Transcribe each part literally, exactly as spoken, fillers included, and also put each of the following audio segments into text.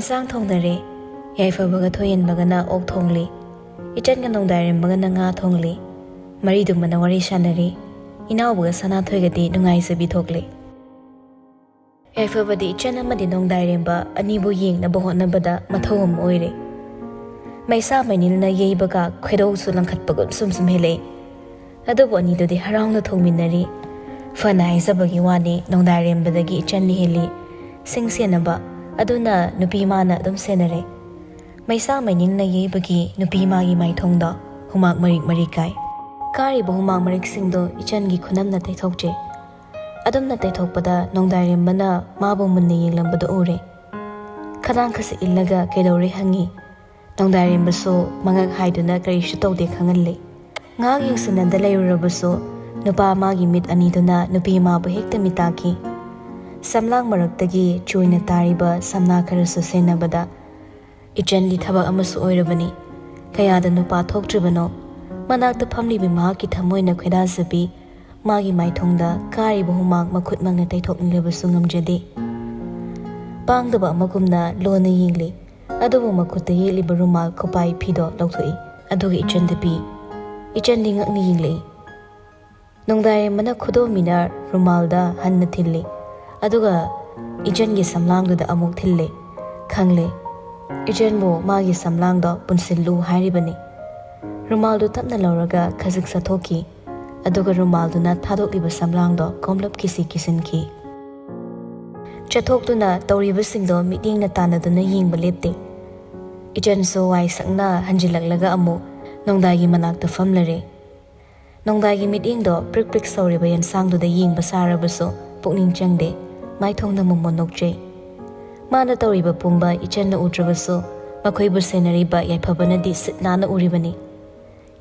ꯏꯟꯁꯥꯡ ꯊꯣꯡꯅꯔꯦ꯫ ꯌꯥꯏꯐꯕꯒ ꯊꯣꯏꯍꯟꯕꯒꯅ ꯑꯣꯛ ꯊꯣꯡꯂꯤ꯫ ꯏꯆꯟꯒ ꯅꯣꯡꯗꯥꯏꯔꯦꯝꯕꯒꯅ ꯉꯥ ꯊꯣꯡꯂꯤ꯫ ꯃꯔꯤꯗꯨꯃꯅ ꯋꯥꯔꯤ ꯁꯥꯟꯅꯔꯤ꯫ ꯏꯅꯥꯎꯕꯒ ꯁꯅꯥꯊꯣꯏꯒꯗꯤ ꯅꯨꯡꯉꯥꯏꯖꯕꯤ ꯊꯣꯛꯂꯤ꯫ ꯌꯥꯏꯐꯕꯗꯤ ꯏꯆꯟ ꯑꯃꯗꯤ ꯅꯣꯡꯗꯥꯏꯔꯦꯝꯕ ꯑꯅꯤꯕꯨ ꯌꯦꯡꯅꯕ ꯍꯣꯠꯅꯕꯗ ꯃꯊꯧ ꯑꯃ ꯑꯣꯏꯔꯦ꯫ ꯃꯩꯁꯥ ꯃꯩꯅꯤꯜꯅ ꯌꯩꯕꯒ ꯈꯣꯏꯗꯧꯁꯨ ꯂꯪꯈꯠꯄꯒꯨꯝ ꯁꯨꯝ ꯁꯨꯝ ꯍꯦꯜꯂꯛꯏ꯫ ꯑꯗꯨꯕꯨ ꯑꯅꯤꯗꯨꯗꯤ ꯍꯔꯥꯎꯅ ꯊꯣꯡꯃꯤꯟꯅꯔꯤ꯫ ꯐꯅ ꯍꯥꯏꯖꯕꯒꯤ ꯋꯥꯅꯤ, ꯅꯣꯡꯗꯥꯏꯔꯦꯝꯕꯗꯒꯤ ꯏꯆꯟꯅ ꯍꯦꯜꯂꯤ ꯁꯤꯡ ꯁꯦꯟꯅꯕ꯫ ꯑꯗꯨꯅ ꯅꯨꯄꯤ ꯃꯥꯅ ꯑꯗꯨꯝ ꯁꯦꯟꯅꯔꯦ꯫ ꯃꯩꯁꯥ ꯃꯩꯅꯤꯜꯅ ꯌꯩꯕꯒꯤ ꯅꯨꯄꯤ ꯃꯥꯒꯤ ꯃꯥꯏꯊꯣꯡꯗ ꯍꯨꯃꯥꯡ ꯃꯔꯤꯛ ꯃꯔꯤꯛ ꯀꯥꯏ꯫ ꯀꯥꯔꯤꯕ ꯍꯨꯃꯥꯡ ꯃꯔꯤꯛꯁꯤꯡꯗꯣ ꯏꯆꯟꯒꯤ ꯈꯨꯅꯝꯅ ꯇꯩꯊꯣꯛꯆꯩ꯫ ꯑꯗꯨꯝꯅ ꯇꯩꯊꯣꯛꯄꯗ ꯅꯣꯡꯗꯥꯏꯔꯦꯝꯕꯅ ꯃꯥꯕꯨ ꯃꯨꯟꯅ ꯌꯦꯡꯂꯝꯕꯗꯨ ꯎꯔꯦ꯫ ꯈꯗꯥꯡ ꯈꯁꯤꯛ ꯏꯜꯂꯒ ꯀꯩꯗꯧꯔꯦ ꯍꯪꯉꯤ꯫ ꯅꯣꯡꯗꯥꯏꯔꯦꯝꯕꯁꯨ ꯃꯉꯛ ꯍꯥꯏꯗꯨꯅ ꯀꯔꯤꯁꯨ ꯇꯧꯗꯦ ꯈꯪꯍꯜꯂꯤ꯫ ꯉꯥꯏꯍꯥꯛ ꯌꯦꯡꯁꯤꯟꯅꯗ ꯂꯩꯔꯨꯔꯕꯁꯨ ꯅꯨꯄꯥ ꯃꯥꯒꯤ ꯃꯤꯠ ꯑꯅꯤꯗꯨꯅ ꯅꯨꯄꯤ ꯃꯥꯕꯨ ꯍꯦꯛꯇ ꯃꯤꯇꯥꯛꯈꯤ꯫ ꯁꯝꯂꯥꯡ ꯃꯔꯛꯇꯒꯤ ꯆꯣꯏꯅ ꯇꯥꯔꯤꯕ ꯁꯝꯅꯥ ꯈꯔꯁꯨ ꯁꯦꯟꯅꯕꯗ ꯏꯆꯟꯗꯤ ꯊꯕꯛ ꯑꯃꯁꯨ ꯑꯣꯏꯔꯕꯅꯤ꯫ ꯀꯌꯥꯗ ꯅꯨꯄꯥ ꯊꯣꯛꯇ꯭ꯔꯤꯕꯅꯣ? ꯃꯅꯥꯛꯇ ꯐꯝꯂꯤꯕꯤ ꯃꯍꯥꯛꯀꯤ ꯊꯃꯣꯏꯅ ꯈꯣꯏꯗꯥꯖꯕꯤ ꯃꯥꯒꯤ ꯃꯥꯏꯊꯣꯡꯗ ꯀꯥꯔꯤꯕ ꯍꯨꯃꯥꯡ ꯃꯈꯨꯠꯃꯛꯅ ꯇꯩꯊꯣꯛꯅꯤꯡꯂꯕꯁꯨ ꯉꯝꯖꯗꯦ꯫ ꯄꯥꯡꯗꯕ ꯑꯃꯒꯨꯝꯅ ꯂꯣꯟꯅ ꯌꯦꯡꯂꯤ꯫ ꯑꯗꯨꯕꯨ ꯃꯈꯨꯠꯇ ꯌꯦꯠꯂꯤꯕ ꯔꯨꯃꯥꯜ ꯈꯨꯄꯥꯏ ꯐꯤꯗꯣ ꯂꯧꯊꯣꯛꯏ꯫ ꯑꯗꯨꯒ ꯏꯆꯟꯗ ꯄꯤ꯫ ꯏꯆꯟꯗꯤ ꯉꯛꯅ ꯌꯦꯡꯂꯛꯏ꯫ ꯅꯣꯡꯗꯥꯏꯔꯦꯝꯕꯅ ꯈꯨꯗꯣꯝꯕꯤꯅ ꯔꯨꯃꯥꯜꯗ ꯍꯟꯅ ꯊꯤꯜꯂꯤ꯫ ꯑꯗꯨꯒ ꯏꯆꯟꯒꯤ ꯁꯝꯂꯥꯡꯗꯨꯗ ꯑꯃꯨꯛ ꯊꯤꯜꯂꯤ꯫ ꯈꯪꯂꯦ, ꯏꯆꯟꯕꯨ ꯃꯥꯒꯤ ꯁꯝꯂꯥꯡꯗꯣ ꯄꯨꯟꯁꯤꯜꯂꯨ ꯍꯥꯏꯔꯤꯕꯅꯤ꯫ ꯔꯨꯃꯥꯜꯗꯨ ꯇꯞꯅ ꯂꯧꯔꯒ ꯈꯖꯤꯛ ꯆꯠꯊꯣꯛꯈꯤ꯫ ꯑꯗꯨꯒ ꯔꯨꯃꯥꯜꯗꯨꯅ ꯊꯥꯗꯣꯛꯂꯤꯕ ꯁꯝꯂꯥꯡꯗꯣ ꯀꯣꯝꯂꯞ ꯀꯤꯁꯤ ꯀꯤꯁꯤꯟꯈꯤ꯫ ꯆꯠꯊꯣꯛꯇꯨꯅ ꯇꯧꯔꯤꯕꯁꯤꯡꯗꯣ ꯃꯤꯠꯌꯦꯡꯅ ꯇꯥꯟꯅꯗꯨꯅ ꯌꯦꯡꯕ ꯂꯦꯞꯇꯦ꯫ ꯏꯆꯟꯁꯨ ꯋꯥꯏ ꯁꯪꯅ ꯍꯟꯖꯤꯜꯂꯛꯂꯒ ꯑꯃꯨꯛ ꯅꯣꯡꯗꯥꯏꯒꯤ ꯃꯅꯥꯛꯇ ꯐꯝꯂꯔꯦ꯫ ꯅꯣꯡꯗꯥꯏꯒꯤ ꯃꯤꯠꯌꯦꯡꯗꯣ ꯄ꯭ꯔꯤꯛ ꯄ꯭ꯔꯤꯛ ꯁꯧꯔꯤꯕ ꯌꯦꯟꯁꯥꯡꯗꯨꯗ ꯌꯦꯡꯕ ꯁꯥꯔꯕꯁꯨ ꯄꯨꯛꯅꯤꯡ ꯆꯪꯗꯦ꯫ ꯃꯥꯏꯊꯣꯡꯗ ꯃꯣꯃꯣꯟ ꯅꯣꯛꯆꯩ꯫ ꯃꯥꯅ ꯇꯧꯔꯤꯕ ꯄꯨꯝꯕ ꯏꯆꯟꯅ ꯎꯗ꯭ꯔꯕꯁꯨ ꯃꯈꯣꯏꯕꯨ ꯁꯦꯟꯅꯔꯤꯕ ꯌꯥꯏꯐꯕꯅꯗꯤ ꯁꯤꯠ ꯅꯥꯟꯅ ꯎꯔꯤꯕꯅꯤ꯫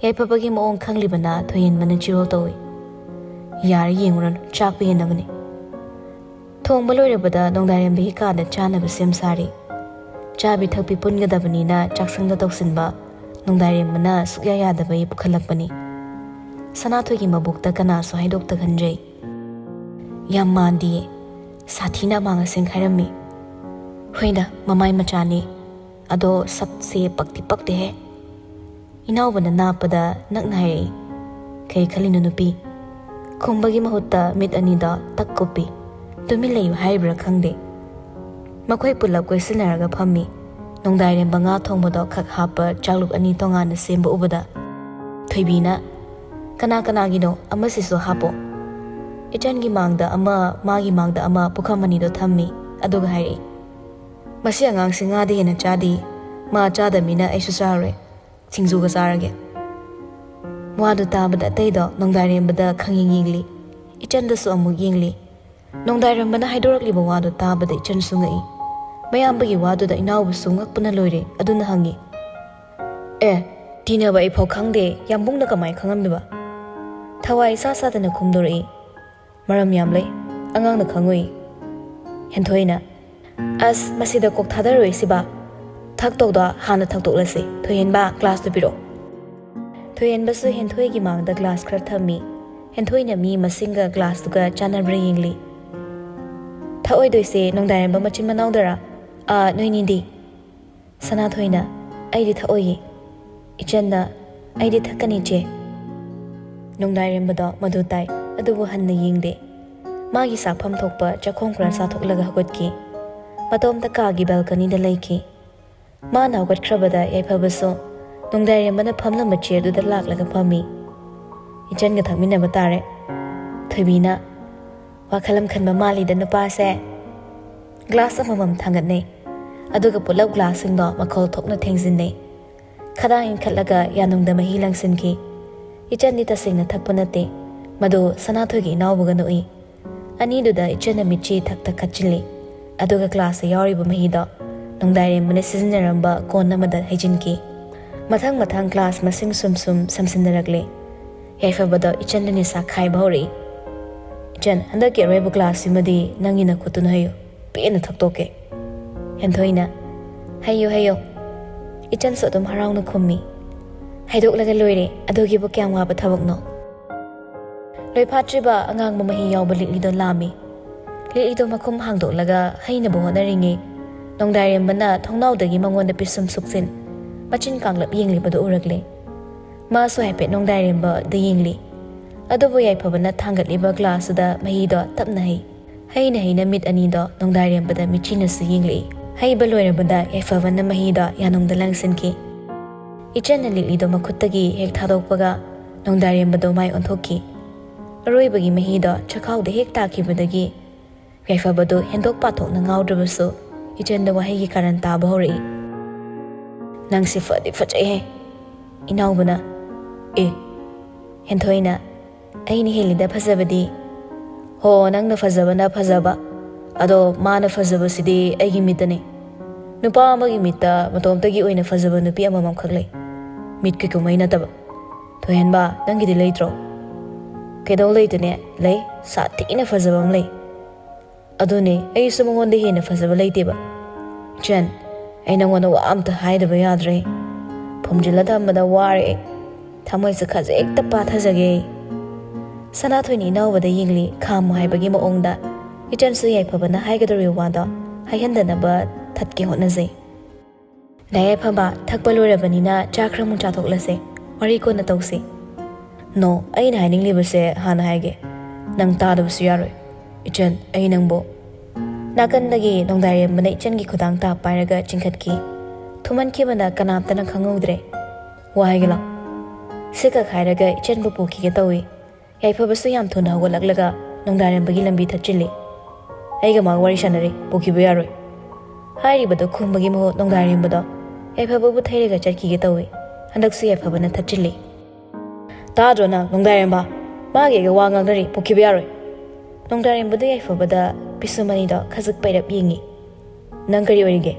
ꯌꯥꯏꯐꯕꯒꯤ ꯃꯑꯣꯡ ꯈꯪꯂꯤꯕꯅ ꯊꯣꯏꯍꯦꯟꯕꯅ ꯆꯤꯔꯣꯜ ꯇꯧꯏ꯫ "ꯌꯥꯔꯦ, ꯌꯦꯡꯉꯨꯔꯅꯨ, ꯆꯥꯛ ꯄꯤꯒꯗꯕꯅꯤ꯫" ꯊꯣꯡꯕ ꯂꯣꯏꯔꯕꯗ ꯅꯣꯡꯗꯥꯏꯔꯦꯝꯕꯒꯤ ꯀꯥꯗ ꯆꯥꯅꯕ ꯁꯦꯝ ꯁꯥꯔꯤ꯫ ꯆꯥꯕꯤ ꯊꯛꯄꯤ ꯄꯨꯟꯒꯗꯕꯅꯤꯅ ꯆꯥꯛꯁꯪꯗ ꯇꯧꯁꯤꯟꯕ ꯅꯣꯡꯗꯥꯏꯔꯦꯝꯕꯅ ꯁꯨꯛꯌꯥ ꯌꯥꯗꯕꯒꯤ ꯄꯨꯈꯠꯂꯛꯄꯅꯤ꯫ ꯁꯅꯥꯊꯣꯏꯒꯤ ꯃꯕꯣꯛꯇ ꯀꯅꯥꯁꯨ ꯍꯥꯏꯗꯣꯛꯇ ꯈꯟꯖꯩ꯫ "ꯌꯥꯝ ꯃꯥꯟꯗꯤꯌꯦ, ꯁꯥꯊꯤꯅ ꯑꯃꯥꯡ ꯑꯁꯦꯡ ꯈꯥꯏꯔꯝꯃꯤ꯫" "ꯍꯣꯏꯗ, ꯃꯃꯥꯏ ꯃꯆꯥꯅꯤ꯫ ꯑꯗꯣ ꯁꯛꯁꯦ ꯄꯛꯇꯤ ꯄꯛꯇꯦꯍꯦ꯫" ꯏꯅꯥꯎꯕꯅ ꯅꯥꯞꯄꯗ ꯅꯛꯅ ꯍꯥꯏꯔꯛꯏ꯫ "ꯀꯩ ꯈꯜꯂꯤꯅꯣ ꯅꯨꯄꯤ?" ꯈꯨꯝꯕꯒꯤ ꯃꯍꯨꯠꯇ ꯃꯤꯠ ꯑꯅꯤꯗꯣ ꯇꯛ ꯀꯨꯞꯄꯤ꯫ ꯇꯨꯃꯤꯟ ꯂꯩꯌꯨ ꯍꯥꯏꯔꯤꯕ꯭ꯔꯥ ꯈꯪꯗꯦ꯫ ꯃꯈꯣꯏ ꯄꯨꯂꯞ ꯀꯣꯏꯁꯤꯟꯅꯔꯒ ꯐꯝꯃꯤ꯫ ꯅꯣꯡꯗꯥꯏꯔꯦꯝꯕ ꯉꯥ ꯊꯣꯡꯕꯗꯣ ꯈꯛ ꯍꯥꯞꯄ ꯆꯥꯛꯂꯨꯛ ꯑꯅꯤ ꯇꯣꯉꯥꯟꯅ ꯁꯦꯝꯕ ꯎꯕꯗ ꯊꯣꯏꯕꯤꯅ, "ꯀꯅꯥ ꯀꯅꯥꯒꯤꯅꯣ? ꯑꯃꯁꯤꯁꯨ ꯍꯥꯞꯄꯣ꯫" ꯏꯆꯟꯒꯤ ꯃꯥꯡꯗ ꯑꯃ, ꯃꯥꯒꯤ ꯃꯥꯡꯗ ꯑꯃ ꯄꯨꯈꯝ ꯑꯅꯤꯗꯣ ꯊꯝꯃꯤ꯫ ꯑꯗꯨꯒ ꯍꯥꯏꯔꯛꯏ, "ꯃꯁꯤ ꯑꯉꯥꯡꯁꯤ ꯉꯥꯗꯤ ꯍꯦꯟꯅ ꯆꯥꯗꯦ꯫ ꯃꯥ ꯆꯥꯗꯕꯅꯤꯅ ꯑꯩꯁꯨ ꯆꯥꯔꯣꯏ꯫ ꯁꯤꯡꯖꯨꯒ ꯆꯥꯔꯒꯦ꯫" ꯋꯥꯗꯨ ꯇꯥꯕꯗ ꯑꯇꯩꯗꯣ ꯅꯣꯡꯗꯥꯏꯔꯦꯝꯕꯗ ꯈꯪꯌꯦꯡ ꯌꯦꯡꯂꯤ꯫ ꯏꯆꯟꯗꯁꯨ ꯑꯃꯨꯛ ꯌꯦꯡꯂꯤ꯫ ꯅꯣꯡꯗꯥꯏꯔꯦꯝꯕꯅ ꯍꯥꯏꯗꯣꯔꯛꯂꯤꯕ ꯋꯥꯗꯨ ꯇꯥꯕꯗ ꯏꯆꯟꯁꯨ ꯉꯛꯏ꯫ ꯃꯌꯥꯝꯕꯒꯤ ꯋꯥꯗꯨꯗ ꯏꯅꯥꯎꯕꯁꯨ ꯉꯛꯄꯅ ꯂꯣꯏꯔꯦ꯫ ꯑꯗꯨꯅ ꯍꯪꯉꯤ, "ꯑꯦ, ꯇꯤꯟꯅꯕ ꯑꯩꯐꯥꯎ ꯈꯪꯗꯦ, ꯌꯥꯝꯕꯨꯡꯅ ꯀꯃꯥꯏ ꯈꯪꯉꯝꯂꯤꯕ?" ꯊꯋꯥꯏ ꯏꯁꯥ ꯁꯥꯗꯅ ꯈꯨꯝꯗꯣꯔꯛꯏ꯫ "ꯃꯔꯝ ꯌꯥꯝ ꯂꯩ, ꯑꯉꯥꯡꯅ ꯈꯪꯉꯨꯏ꯫" ꯍꯦꯟꯊꯣꯏꯅ, "ꯑꯁ, ꯃꯁꯤꯗ ꯀꯣꯛ ꯊꯥꯗꯔꯣꯏ ꯁꯤꯕ꯫ ꯊꯛꯇꯧꯗꯣ ꯍꯥꯟꯅ ꯊꯛꯇꯣꯛꯂꯁꯤ꯫ ꯊꯣꯏꯍꯦꯟꯕ, ꯒ꯭ꯂꯥꯁꯇꯨ ꯄꯤꯔꯛꯑꯣ꯫" ꯊꯣꯏꯍꯦꯟꯕꯁꯨ ꯍꯦꯟꯊꯣꯏꯒꯤ ꯃꯥꯡꯗ ꯒ꯭ꯂꯥꯁ ꯈꯔ ꯊꯝꯃꯤ꯫ ꯍꯦꯟꯊꯣꯏꯅ ꯃꯤ ꯃꯁꯤꯡꯒ ꯒ꯭ꯂꯥꯁꯇꯨꯒ ꯆꯥꯟꯅꯕ꯭ꯔꯥ ꯌꯦꯡꯂꯤ꯫ "ꯊꯛꯑꯣꯏꯗꯣꯏꯁꯦ ꯅꯣꯡꯗꯥꯏꯔꯦꯝꯕ ꯃꯆꯤꯟ ꯃꯅꯥꯎꯗꯔꯥ? ꯑꯥ, ꯅꯣꯏꯅꯤꯗꯤ?" ꯁꯅꯥꯊꯣꯏꯅ, "ꯑꯩꯗꯤ ꯊꯛꯑꯣꯏꯌꯦ꯫" ꯏꯆꯟꯅ, "ꯑꯩꯗꯤ ꯊꯛꯀꯅꯤ, ꯆꯦ꯫" ꯅꯣꯡꯗꯥꯏꯔꯦꯝꯕꯗꯣ ꯃꯗꯨ ꯇꯥꯏ, ꯑꯗꯨꯕꯨ ꯍꯟꯅ ꯌꯦꯡꯗꯦ꯫ ꯃꯥꯒꯤ ꯆꯥꯐꯝ ꯊꯣꯛꯄ ꯆꯥꯛꯈꯣꯝ ꯈꯔ ꯆꯥꯊꯣꯛꯂꯒ ꯍꯧꯒꯠꯈꯤ꯫ ꯃꯇꯣꯝꯇ ꯀꯥꯒꯤ ꯕꯦꯜꯀꯅꯤꯗ ꯂꯩꯈꯤ꯫ ꯃꯥꯅ ꯍꯧꯒꯠꯈ꯭ꯔꯕꯗ ꯌꯥꯏꯐꯕꯁꯨ ꯅꯣꯡꯗꯥꯏꯔꯦꯝꯕꯅ ꯐꯝꯂꯝꯕ ꯆꯤꯌꯔꯗꯨꯗ ꯂꯥꯛꯂꯒ ꯐꯝꯃꯤ꯫ ꯏꯆꯟꯒ ꯊꯛꯃꯤꯟꯅꯕ ꯇꯥꯔꯦ꯫ ꯊꯣꯏꯕꯤꯅ, "ꯋꯥꯈꯜ ꯑꯃ ꯈꯟꯕ ꯃꯥꯜꯂꯤꯗ ꯅꯨꯄꯥꯁꯦ꯫" ꯒ꯭ꯂꯥꯁ ꯑꯃꯃꯝ ꯊꯥꯡꯒꯠꯅꯩ꯫ ꯑꯗꯨꯒ ꯄꯨꯂꯞ ꯒ꯭ꯂꯥꯁꯁꯤꯡꯗꯣ ꯃꯈꯣꯜ ꯊꯣꯛꯅ ꯊꯦꯡꯖꯤꯟꯅꯩ꯫ ꯈꯗꯥꯡ ꯏꯟꯈꯠꯂꯒ ꯌꯥꯅꯨꯡꯗ ꯃꯍꯤ ꯂꯪꯁꯤꯟꯈꯤ꯫ ꯏꯆꯟꯗꯤ ꯇꯁꯦꯡꯅ ꯊꯛꯄ ꯅꯠꯇꯦ꯫ ꯃꯗꯨ ꯁꯅꯥꯊꯣꯏꯒꯤ ꯏꯅꯥꯎꯕꯒꯅ ꯎꯏ꯫ ꯑꯅꯤꯗꯨꯗ ꯏꯆꯟꯅ ꯃꯤꯠꯆꯤ ꯊꯛ ꯊꯛ ꯈꯠꯆꯤꯜꯂꯤ꯫ ꯑꯗꯨꯒ ꯒ꯭ꯂꯥꯁꯇ ꯌꯥꯎꯔꯤꯕ ꯃꯍꯤꯗꯣ ꯅꯣꯡꯗꯥꯏꯔꯦꯝꯕꯅ ꯁꯤꯖꯤꯟꯅꯔꯝꯕ ꯀꯣꯟ ꯑꯃꯗ ꯍꯩꯖꯤꯟꯈꯤ꯫ ꯃꯊꯪ ꯃꯊꯪ ꯒ꯭ꯂꯥꯁ ꯃꯁꯤꯡ ꯁꯨꯝ ꯁꯨꯝ ꯁꯝꯖꯤꯟꯅꯔꯛꯂꯦ꯫ ꯌꯥꯏꯐꯕꯗꯣ ꯏꯆꯟꯗ ꯅꯤꯁꯥ ꯈꯥꯏꯕ ꯍꯧꯔꯛꯏ꯫ "ꯏꯆꯟ, ꯍꯟꯗꯛꯀꯤ ꯑꯔꯣꯏꯕ ꯒ꯭ꯂꯥꯁꯁꯤꯃꯗꯤ ꯅꯪꯒꯤ ꯅꯈꯨꯠꯇꯨꯅ ꯍꯩꯌꯨ꯫ ꯄꯦꯟꯅ ꯊꯛꯇꯣꯛꯀꯦ꯫" ꯍꯦꯟꯊꯣꯏꯅ, "ꯍꯩꯌꯨ, ꯍꯩꯌꯨ꯫" ꯏꯆꯟꯁꯨ ꯑꯗꯨꯝ ꯍꯔꯥꯎꯅ ꯈꯨꯝꯃꯤ꯫ "ꯍꯩꯗꯣꯛꯂꯒ ꯂꯣꯏꯔꯦ, ꯑꯗꯨꯒꯤꯕꯨ ꯀꯌꯥꯝ ꯋꯥꯕ ꯊꯕꯛꯅꯣ?" ꯂꯣꯏꯐꯥꯠꯇ꯭ꯔꯤꯕ ꯑꯉꯥꯡꯕ ꯃꯍꯤ ꯌꯥꯎꯕ ꯂꯤꯛꯂꯤꯗꯣ ꯂꯥꯝꯃꯤ꯫ ꯂꯤꯛꯂꯤꯗꯣ ꯃꯈꯨꯝ ꯍꯥꯡꯗꯣꯛꯂꯒ ꯍꯩꯅꯕ ꯍꯣꯠꯅꯔꯤꯉꯩ ꯅꯣꯡꯗꯥꯏꯔꯦꯝꯕꯅ ꯊꯣꯡꯅꯥꯎꯗꯒꯤ ꯃꯉꯣꯟꯗ ꯄꯤꯁꯨꯝ ꯁꯨꯛꯆꯤꯟ, ꯃꯆꯤꯟ ꯀꯥꯡꯂꯞ ꯌꯦꯡꯂꯤꯕꯗꯨ ꯎꯔꯛꯂꯦ꯫ ꯃꯥꯁꯨ ꯍꯥꯏꯐꯦꯠ ꯅꯣꯡꯗꯥꯏꯔꯦꯝꯕꯗ ꯌꯦꯡꯂꯤ꯫ ꯑꯗꯨꯕꯨ ꯌꯥꯏꯐꯕꯅ ꯊꯥꯡꯒꯠꯂꯤꯕ ꯒ꯭ꯂꯥꯁꯇꯨꯗ ꯃꯍꯤꯗꯣ ꯇꯞꯅ ꯍꯩ꯫ ꯍꯩꯅ ꯍꯩꯅ ꯃꯤꯠ ꯑꯅꯤꯗꯣ ꯅꯣꯡꯗꯥꯏꯔꯦꯝꯕꯗ ꯃꯤꯠꯆꯤꯅꯁꯨ ꯌꯦꯡꯂꯛꯏ꯫ ꯍꯩꯕ ꯂꯣꯏꯔꯕꯗ ꯌꯥꯏꯐꯕꯅ ꯃꯍꯤꯗꯣ ꯌꯥꯅꯨꯡꯗ ꯂꯪꯁꯤꯟꯈꯤ꯫ ꯏꯆꯟꯅ ꯂꯤꯛꯂꯤꯗꯣ ꯃꯈꯨꯠꯇꯒꯤ ꯍꯦꯛ ꯊꯥꯗꯣꯛꯄꯒ ꯅꯣꯡꯗꯥꯏꯔꯦꯝꯕꯗꯣ ꯃꯥꯏ ꯑꯣꯟꯊꯣꯛꯈꯤ꯫ ꯑꯔꯣꯏꯕꯒꯤ ꯃꯍꯤꯗꯣ ꯆꯈꯥꯎꯗ ꯍꯦꯛ ꯇꯥꯈꯤꯕꯗꯒꯤ ꯌꯥꯏꯐꯕꯗꯨ ꯍꯦꯟꯗꯣꯛ ꯄꯥꯊꯣꯛꯅ ꯉꯥꯎꯗ꯭ꯔꯕꯁꯨ ꯏꯆꯟꯗ ꯋꯥꯍꯩꯒꯤ ꯀꯥꯔꯟ ꯇꯥꯕ ꯍꯧꯔꯛꯏ꯫ "ꯅꯪꯁꯦ ꯐꯗꯤ ꯐꯖꯩꯍꯦ!" ꯏꯅꯥꯎꯕꯅ, "ꯑꯦ, ꯍꯦꯟꯊꯣꯏꯅ, ꯑꯩꯅ ꯍꯦꯜꯂꯤꯗ ꯐꯖꯕꯗꯤ꯫ ꯍꯣ, ꯅꯪꯅ ꯐꯖꯕꯅ ꯐꯖꯕ, ꯑꯗꯣ ꯃꯥꯅ ꯐꯖꯕꯁꯤꯗꯤ ꯑꯩꯒꯤ ꯃꯤꯠꯇꯅꯤ꯫ ꯅꯨꯄꯥ ꯑꯃꯒꯤ ꯃꯤꯠꯇ ꯃꯇꯣꯝꯇꯒꯤ ꯑꯣꯏꯅ ꯐꯖꯕ ꯅꯨꯄꯤ ꯑꯃꯃꯝꯈꯛ ꯂꯩ꯫ ꯃꯤꯠꯀꯤ ꯀꯨꯝꯍꯩ ꯅꯠꯇꯕ꯫ ꯊꯣꯏꯍꯟꯕ, ꯅꯪꯒꯤꯗꯤ ꯂꯩꯇ꯭ꯔꯣ?" "ꯀꯩꯗꯧ ꯂꯩꯇꯅꯦ? ꯂꯩ, ꯁꯥꯊꯤꯅ ꯐꯖꯕ ꯑꯃ ꯂꯩ꯫ ꯑꯗꯨꯅꯦ, ꯑꯩꯁꯨ ꯃꯉꯣꯟꯗ ꯍꯦꯟꯅ ꯐꯖꯕ ꯂꯩꯇꯦꯕ꯫" "ꯏꯆꯟ, ꯑꯩ ꯅꯉꯣꯟꯗ ꯋꯥ ꯑꯝꯇ ꯍꯥꯏꯗꯕ ꯌꯥꯗ꯭ꯔꯦ꯫ ꯐꯨꯝꯖꯤꯜꯂ ꯊꯝꯕꯗ ꯋꯥꯔꯦ ꯑꯩ꯫ ꯊꯃꯣꯏꯁꯦ ꯈꯖꯤꯛꯇ ꯄꯥꯊꯖꯒꯦ ꯑꯩ꯫" ꯁꯅꯥꯊꯣꯏꯅ ꯏꯅꯥꯎꯕꯗ ꯌꯦꯡꯂꯤ, ꯈꯥꯝꯃꯨ ꯍꯥꯏꯕꯒꯤ ꯃꯑꯣꯡꯗ꯫ ꯏꯆꯟꯁꯨ ꯌꯥꯏꯐꯕꯅ ꯍꯥꯏꯒꯗꯧꯔꯤꯕ ꯋꯥꯗꯣ ꯍꯥꯏꯍꯟꯗꯅꯕ ꯊꯠꯀꯦ ꯍꯣꯠꯅꯖꯩ꯫ "ꯗꯥ ꯌꯥꯏꯐꯕ, ꯊꯛꯄ ꯂꯣꯏꯔꯕꯅꯤꯅ ꯆꯥ ꯈꯔ ꯑꯃꯨꯛ ꯆꯥꯊꯣꯛꯂꯁꯦ꯫ ꯋꯥꯔꯤ ꯀꯣꯟꯅ ꯇꯧꯁꯤ꯫" "ꯅꯣ, ꯑꯩꯅ ꯍꯥꯏꯅꯤꯡꯂꯤꯕꯁꯦ ꯍꯥꯟꯅ ꯍꯥꯏꯒꯦ꯫ ꯅꯪ ꯇꯥꯗꯕꯁꯨ ꯌꯥꯔꯣꯏ꯫ ꯏꯆꯟ, ꯑꯩ ꯅꯪꯕꯨ꯫" ꯅꯥꯀꯟꯗꯒꯤ ꯅꯣꯡꯗꯥꯏꯔꯦꯝꯕꯅ ꯏꯆꯟꯒꯤ ꯈꯨꯗꯥꯡ ꯇꯥ ꯄꯥꯏꯔꯒ ꯆꯤꯡꯈꯠꯈꯤ꯫ ꯊꯨꯃꯟꯈꯤꯕꯅ ꯀꯅꯥꯝꯇꯅ ꯈꯪꯍꯧꯗ꯭ꯔꯦ꯫ "ꯋꯥ ꯍꯥꯏꯒꯦ ꯂꯥꯎ꯫" ꯁꯤꯈꯛ ꯍꯥꯏꯔꯒ ꯏꯆꯟꯕꯨ ꯄꯨꯈꯤꯒꯦ ꯇꯧꯏ꯫ ꯌꯥꯏꯐꯕꯁꯨ ꯌꯥꯝ ꯊꯨꯅ ꯍꯧꯒꯠꯂꯛꯂꯒ ꯅꯣꯡꯗꯥꯏꯔꯦꯝꯕꯒꯤ ꯂꯝꯕꯤ ꯊꯠꯆꯤꯜꯂꯤ꯫ "ꯑꯩꯒ ꯃꯥꯒ ꯋꯥꯔꯤ ꯁꯥꯟꯅꯔꯤ, ꯄꯨꯈꯤꯕ ꯌꯥꯔꯣꯏ꯫" ꯍꯥꯏꯔꯤꯕꯗꯣ ꯈꯨꯝꯕꯒꯤ ꯃꯍꯨꯠ ꯅꯣꯡꯗꯥꯏꯔꯦꯝꯕꯗꯣ ꯌꯥꯏꯐꯕꯕꯨ ꯊꯩꯔꯒ ꯆꯠꯈꯤꯒꯦ ꯇꯧꯏ꯫ ꯍꯟꯗꯛꯁꯨ ꯌꯥꯏꯐꯕꯅ ꯊꯠꯆꯤꯜꯂꯤ꯫ "ꯇꯥꯗ꯭ꯔꯣ ꯅꯪ, ꯅꯣꯡꯗꯥꯏꯔꯦꯝꯕ? ꯃꯥꯒꯤ ꯑꯩꯒ ꯋꯥ ꯉꯥꯡꯅꯔꯤ, ꯄꯨꯈꯤꯕ ꯌꯥꯔꯣꯏ꯫" ꯅꯣꯡꯗꯥꯏꯔꯦꯝꯕꯗꯣ ꯌꯥꯏꯐꯕꯗ ꯄꯤꯁꯨꯝ ꯑꯅꯤꯗꯣ ꯈꯖꯤꯛ ꯄꯩꯔꯞ ꯌꯦꯡꯉꯤ꯫ "ꯅꯪ ꯀꯔꯤ ꯑꯣꯏꯔꯤꯒꯦ?"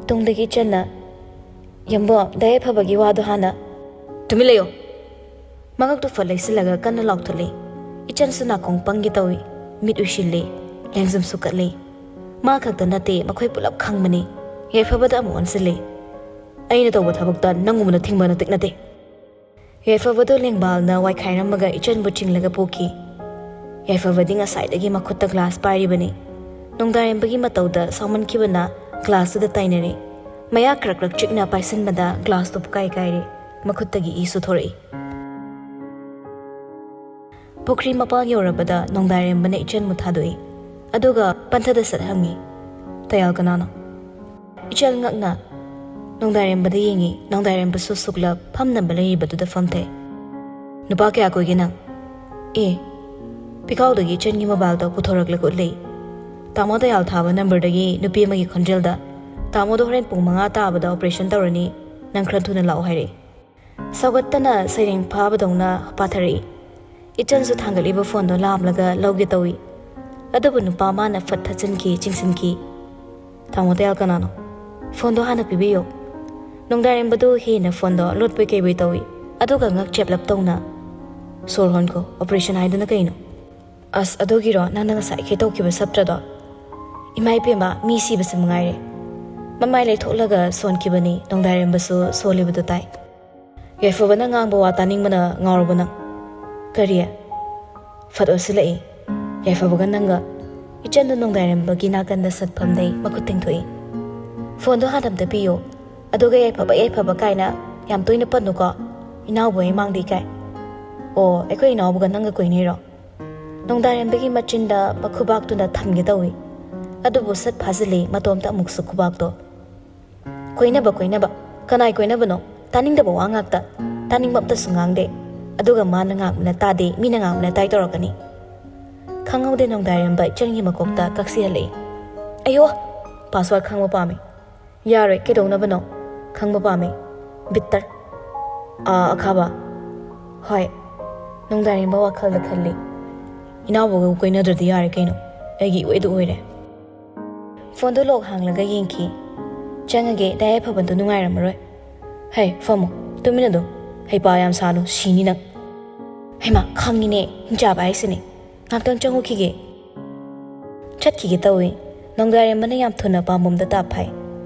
ꯇꯨꯡꯗꯒꯤ ꯏꯆꯟꯅ, "ꯌꯥꯝꯕꯣꯝ, ꯗꯥ ꯌꯥꯏꯐꯕꯒꯤ ꯋꯥꯗꯣ ꯍꯥꯟꯅ꯫" "ꯇꯨꯃꯤꯟ ꯂꯩꯌꯣ!" ꯃꯉꯛꯇꯨ ꯐꯠ ꯂꯩꯁꯤꯜꯂꯒ ꯀꯟꯅ ꯂꯥꯎꯊꯠꯂꯤ꯫ ꯏꯆꯟꯁꯨ ꯅꯥꯀꯣꯡ ꯄꯪꯒꯦ ꯇꯧꯏ꯫ ꯃꯤꯠ ꯎꯏꯁꯤꯜꯂꯤ꯫ ꯂꯦꯡꯖꯨꯝꯁꯨ ꯀꯠꯂꯤ꯫ ꯃꯥ ꯈꯛꯇ ꯅꯠꯇꯦ, ꯃꯈꯣꯏ ꯄꯨꯂꯞ ꯈꯪꯕꯅꯤ꯫ ꯌꯥꯏꯐꯕꯗ ꯑꯃꯨꯛ ꯑꯣꯟꯁꯤꯜꯂꯤ꯫ "ꯑꯩꯅ ꯇꯧꯕ ꯊꯕꯛꯇ ꯅꯪꯒꯨꯝꯕꯅ ꯊꯤꯡꯕ ꯅꯇꯤꯛ ꯅꯠꯇꯦ꯫" ꯌꯥꯏꯐꯕꯗꯨ ꯂꯦꯡꯕꯥꯜꯅ ꯋꯥꯏꯈꯥꯏꯔꯝꯃꯒ ꯏꯆꯟꯕꯨ ꯆꯤꯡꯂꯒ ꯄꯨꯈꯤ꯫ ꯌꯥꯏꯐꯕꯗꯤ ꯉꯁꯥꯏꯗꯒꯤ ꯃꯈꯨꯠꯇ ꯒ꯭ꯂꯥꯁ ꯄꯥꯏꯔꯤꯕꯅꯤ꯫ ꯅꯣꯡꯗꯥꯏꯔꯦꯝꯕꯒꯤ ꯃꯇꯧꯗ ꯁꯥꯎꯃꯟꯈꯤꯕꯅ ꯒ꯭ꯂꯥꯁꯇꯨꯗ ꯇꯥꯏꯅꯔꯦ꯫ ꯃꯌꯥ ꯀ꯭ꯔꯛ ꯀ꯭ꯔꯛ ꯆꯤꯛꯅ ꯄꯥꯏꯁꯤꯟꯕꯗ ꯒ꯭ꯂꯥꯁꯇꯨ ꯄꯨꯀꯥꯏ ꯀꯥꯏꯔꯦ꯫ ꯃꯈꯨꯠꯇꯒꯤ ꯏꯁꯨ ꯊꯣꯔꯛꯏ꯫ ꯄꯨꯈ꯭ꯔꯤ ꯃꯄꯥꯟ ꯌꯧꯔꯕꯗ ꯅꯣꯡꯗꯥꯏꯔꯦꯝꯕꯅ ꯏꯆꯟꯕꯨ ꯊꯥꯗꯣꯛꯏ꯫ ꯑꯗꯨꯒ ꯄꯟꯊꯗ ꯁꯠ ꯍꯪꯉꯤ, "ꯇꯌꯥꯜ ꯀꯅꯥꯅꯣ?" ꯏꯆꯟ ꯉꯛꯅ ꯅꯣꯡꯗꯥꯏꯔꯦꯝꯕꯗ ꯌꯦꯡꯉꯤ꯫ ꯅꯣꯡꯗꯥꯏꯔꯦꯝꯕꯁꯨ ꯁꯨꯛꯂꯞ ꯐꯝꯅꯕ ꯂꯩꯔꯤꯕꯗꯨꯗ ꯐꯝꯊꯩ꯫ "ꯅꯨꯄꯥ ꯀꯌꯥ ꯀꯣꯏꯒꯦ ꯅꯪ?" "ꯑꯦ, ꯄꯤꯈꯥꯎꯗꯒꯤ ꯏꯆꯟꯒꯤ ꯃꯣꯕꯥꯏꯜꯗꯣ ꯄꯨꯊꯣꯔꯛꯂꯒ ꯎꯠꯂꯛꯏ꯫ ꯇꯥꯃꯣ ꯗꯌꯥꯜ ꯊꯥꯕ ꯅꯝꯕꯔꯗꯒꯤ ꯅꯨꯄꯤ ꯑꯃꯒꯤ ꯈꯣꯟꯖꯦꯜꯗ, 'ꯇꯥꯃꯣꯗꯣ ꯍꯣꯔꯦꯟ ꯄꯨꯡ ꯃꯉꯥ ꯇꯥꯕꯗ ꯑꯣꯄꯔꯦꯁꯟ ꯇꯧꯔꯅꯤ, ꯅꯪ ꯈꯔ ꯊꯨꯅ ꯂꯥꯛꯑꯣ' ꯍꯥꯏꯔꯛꯏ꯫" ꯁꯧꯒꯠꯇꯅ ꯁꯩꯔꯦꯡ ꯐꯥꯕꯗꯧꯅ ꯄꯥꯊꯔꯛꯏ꯫ ꯏꯆꯟꯁꯨ ꯊꯥꯡꯒꯠꯂꯤꯕ ꯐꯣꯟꯗꯣ ꯂꯥꯝꯂꯒ ꯂꯧꯒꯦ ꯇꯧꯏ꯫ ꯑꯗꯨꯕꯨ ꯅꯨꯄꯥ ꯃꯥꯅ ꯐꯠ ꯊꯠꯆꯤꯟꯈꯤ, ꯆꯤꯡꯁꯤꯟꯈꯤ꯫ "ꯇꯥꯃꯣ ꯗꯌꯥꯜ ꯀꯅꯥꯅꯣ? ꯐꯣꯟꯗꯣ ꯍꯥꯟꯅ ꯄꯤꯕꯤꯌꯨ꯫" ꯅꯣꯡꯗꯥꯏꯔꯦꯝꯕꯗꯨ ꯍꯦꯟꯅ ꯐꯣꯟꯗꯣ ꯂꯣꯠꯄꯣꯏ ꯀꯩꯕꯣꯏ ꯇꯧꯏ꯫ ꯑꯗꯨꯒ ꯉꯛ ꯆꯦꯞꯂꯞ ꯇꯧꯅ, "ꯁꯣꯔ ꯍꯣꯟꯈꯣ, ꯑꯣꯄꯔꯦꯁꯟ ꯍꯥꯏꯗꯨꯅ ꯀꯩꯅꯣ?" "ꯑꯁ, ꯑꯗꯨꯒꯤꯔꯣ ꯅꯪꯅ ꯉꯁꯥꯏꯈꯩ ꯇꯧꯈꯤꯕ ꯁꯞꯇ꯭ꯔꯗꯣ? ꯏꯃꯥ ꯏꯄꯦꯝꯃ, ꯃꯤ ꯁꯤꯕꯁꯤ ꯃꯉꯥꯏꯔꯦ꯫" ꯃꯃꯥꯏ ꯂꯩꯊꯣꯛꯂꯒ ꯁꯣꯟꯈꯤꯕꯅꯤ꯫ ꯅꯣꯡꯗꯥꯏꯔꯦꯝꯕꯁꯨ ꯁꯣꯜꯂꯤꯕꯗꯨ ꯇꯥꯏ꯫ "ꯌꯥꯏꯐꯕꯅ ꯉꯥꯡꯕ ꯋꯥ ꯇꯥꯅꯤꯡꯕꯅ ꯉꯥꯎꯔꯕꯣ ꯅꯪ?" "ꯀꯔꯤ?" ꯐꯠ ꯑꯣꯠꯁꯤꯜꯂꯛꯏ꯫ ꯌꯥꯏꯐꯕꯒ ꯅꯪꯒ꯫ ꯏꯆꯟꯗꯨ ꯅꯣꯡꯗꯥꯏꯔꯦꯝꯕꯒꯤ ꯅꯥꯀꯟꯗ ꯁꯠ ꯐꯝꯗꯩ, ꯃꯈꯨꯠ ꯇꯤꯡꯊꯣꯛꯏ꯫ "ꯐꯣꯟꯗꯣ ꯍꯥꯟꯅ ꯑꯝꯇ ꯄꯤꯌꯨ꯫ ꯑꯗꯨꯒ ꯌꯥꯏꯐꯕ, ꯌꯥꯏꯐꯕ ꯀꯥꯏꯅ ꯌꯥꯝ ꯇꯣꯏꯅ ꯄꯟꯅꯨꯀꯣ꯫ ꯏꯅꯥꯎꯕꯨ ꯑꯩ ꯃꯥꯡꯗ ꯏꯀꯥꯏ꯫" "ꯑꯣ, ꯑꯩꯈꯣꯏ ꯏꯅꯥꯎꯕꯒ ꯅꯪꯒ ꯀꯣꯏꯅꯩꯔꯣ?" ꯅꯣꯡꯗꯥꯏꯔꯦꯝꯕꯒꯤ ꯃꯆꯤꯟꯗ ꯃꯈꯨꯕꯥꯛꯇꯨꯅ ꯊꯝꯒꯦ ꯇꯧꯏ꯫ ꯑꯗꯨꯕꯨ ꯁꯠ ꯐꯥꯖꯤꯜꯂꯤ, ꯃꯇꯣꯝꯇ ꯑꯃꯨꯛꯁꯨ ꯈꯨꯕꯥꯛꯇꯣ꯫ "ꯀꯣꯏꯅꯕ, ꯀꯣꯏꯅꯕ? ꯀꯅꯥꯏ ꯀꯣꯏꯅꯕꯅꯣ? ꯇꯥꯅꯤꯡꯗꯕ ꯋꯥ ꯉꯥꯛꯇ꯫ ꯇꯥꯅꯤꯡꯕ ꯑꯝꯇꯁꯨ ꯉꯥꯡꯗꯦ꯫ ꯑꯗꯨꯒ ꯃꯥꯅ ꯉꯥꯡꯕꯅ ꯇꯥꯗꯦ, ꯃꯤꯅ ꯉꯥꯡꯕꯅ ꯇꯥꯏ ꯇꯧꯔꯛꯀꯅꯤ꯫" ꯈꯪꯍꯧꯗꯦ ꯅꯣꯡꯗꯥꯏꯔꯦꯝꯕ ꯏꯆꯟꯒꯤ ꯃꯀꯣꯛꯇ ꯀꯛꯁꯤꯍꯜꯂꯛꯏ꯫ "ꯑꯌꯣ! ꯄꯥꯁꯋꯥꯔꯗ ꯈꯪꯕ ꯄꯥꯝꯃꯤ꯫" "ꯌꯥꯔꯣꯏ, ꯀꯩꯗꯧꯅꯕꯅꯣ?" "ꯈꯪꯕ ꯄꯥꯝꯃꯤ꯫" "ꯕꯤꯠꯇꯔ꯫" "ꯑꯥ, ꯑꯈꯥꯕ꯫" "ꯍꯣꯏ꯫" ꯅꯣꯡꯗꯥꯏꯔꯦꯝꯕ ꯋꯥꯈꯜꯗ ꯈꯜꯂꯤ꯫ "ꯏꯅꯥꯎꯕꯒ ꯀꯣꯏꯅꯗ꯭ꯔꯗꯤ ꯌꯥꯔꯦ ꯀꯩꯅꯣ, ꯑꯩꯒꯤ ꯏꯑꯣꯏꯗ ꯑꯣꯏꯔꯦ꯫" ꯐꯣꯟꯗꯣ ꯂꯣꯛ ꯍꯥꯡꯂꯒ ꯌꯦꯡꯈꯤ꯫ "ꯆꯪꯉꯒꯦ, ꯗꯥ ꯌꯥꯏꯐꯕꯗꯣ ꯅꯨꯡꯉꯥꯏꯔꯝꯃꯔꯣꯏ꯫" "ꯍꯩ, ꯐꯝꯃꯣ, ꯇꯨꯃꯤꯟ ꯑꯗꯨꯝ꯫ ꯍꯩꯄꯥ ꯌꯥꯝ ꯁꯥꯅꯨ, ꯁꯤꯅꯤ ꯅꯪ꯫" "ꯍꯩꯃꯥ, ꯈꯪꯉꯤꯅꯦ, ꯍꯤꯡꯆꯥꯕ ꯍꯥꯏꯁꯤꯅꯦ꯫ ꯉꯥꯛꯇꯪ ꯆꯪꯉꯨꯈꯤꯒꯦ꯫" ꯆꯠꯈꯤꯒꯦ ꯇꯧꯏ꯫ ꯅꯣꯡꯗꯥꯏꯔꯦꯝꯕꯅ ꯌꯥꯝ ꯊꯨꯅ ꯄꯥꯝꯕꯣꯝꯗ ꯇꯥꯞ ꯐꯥꯏ꯫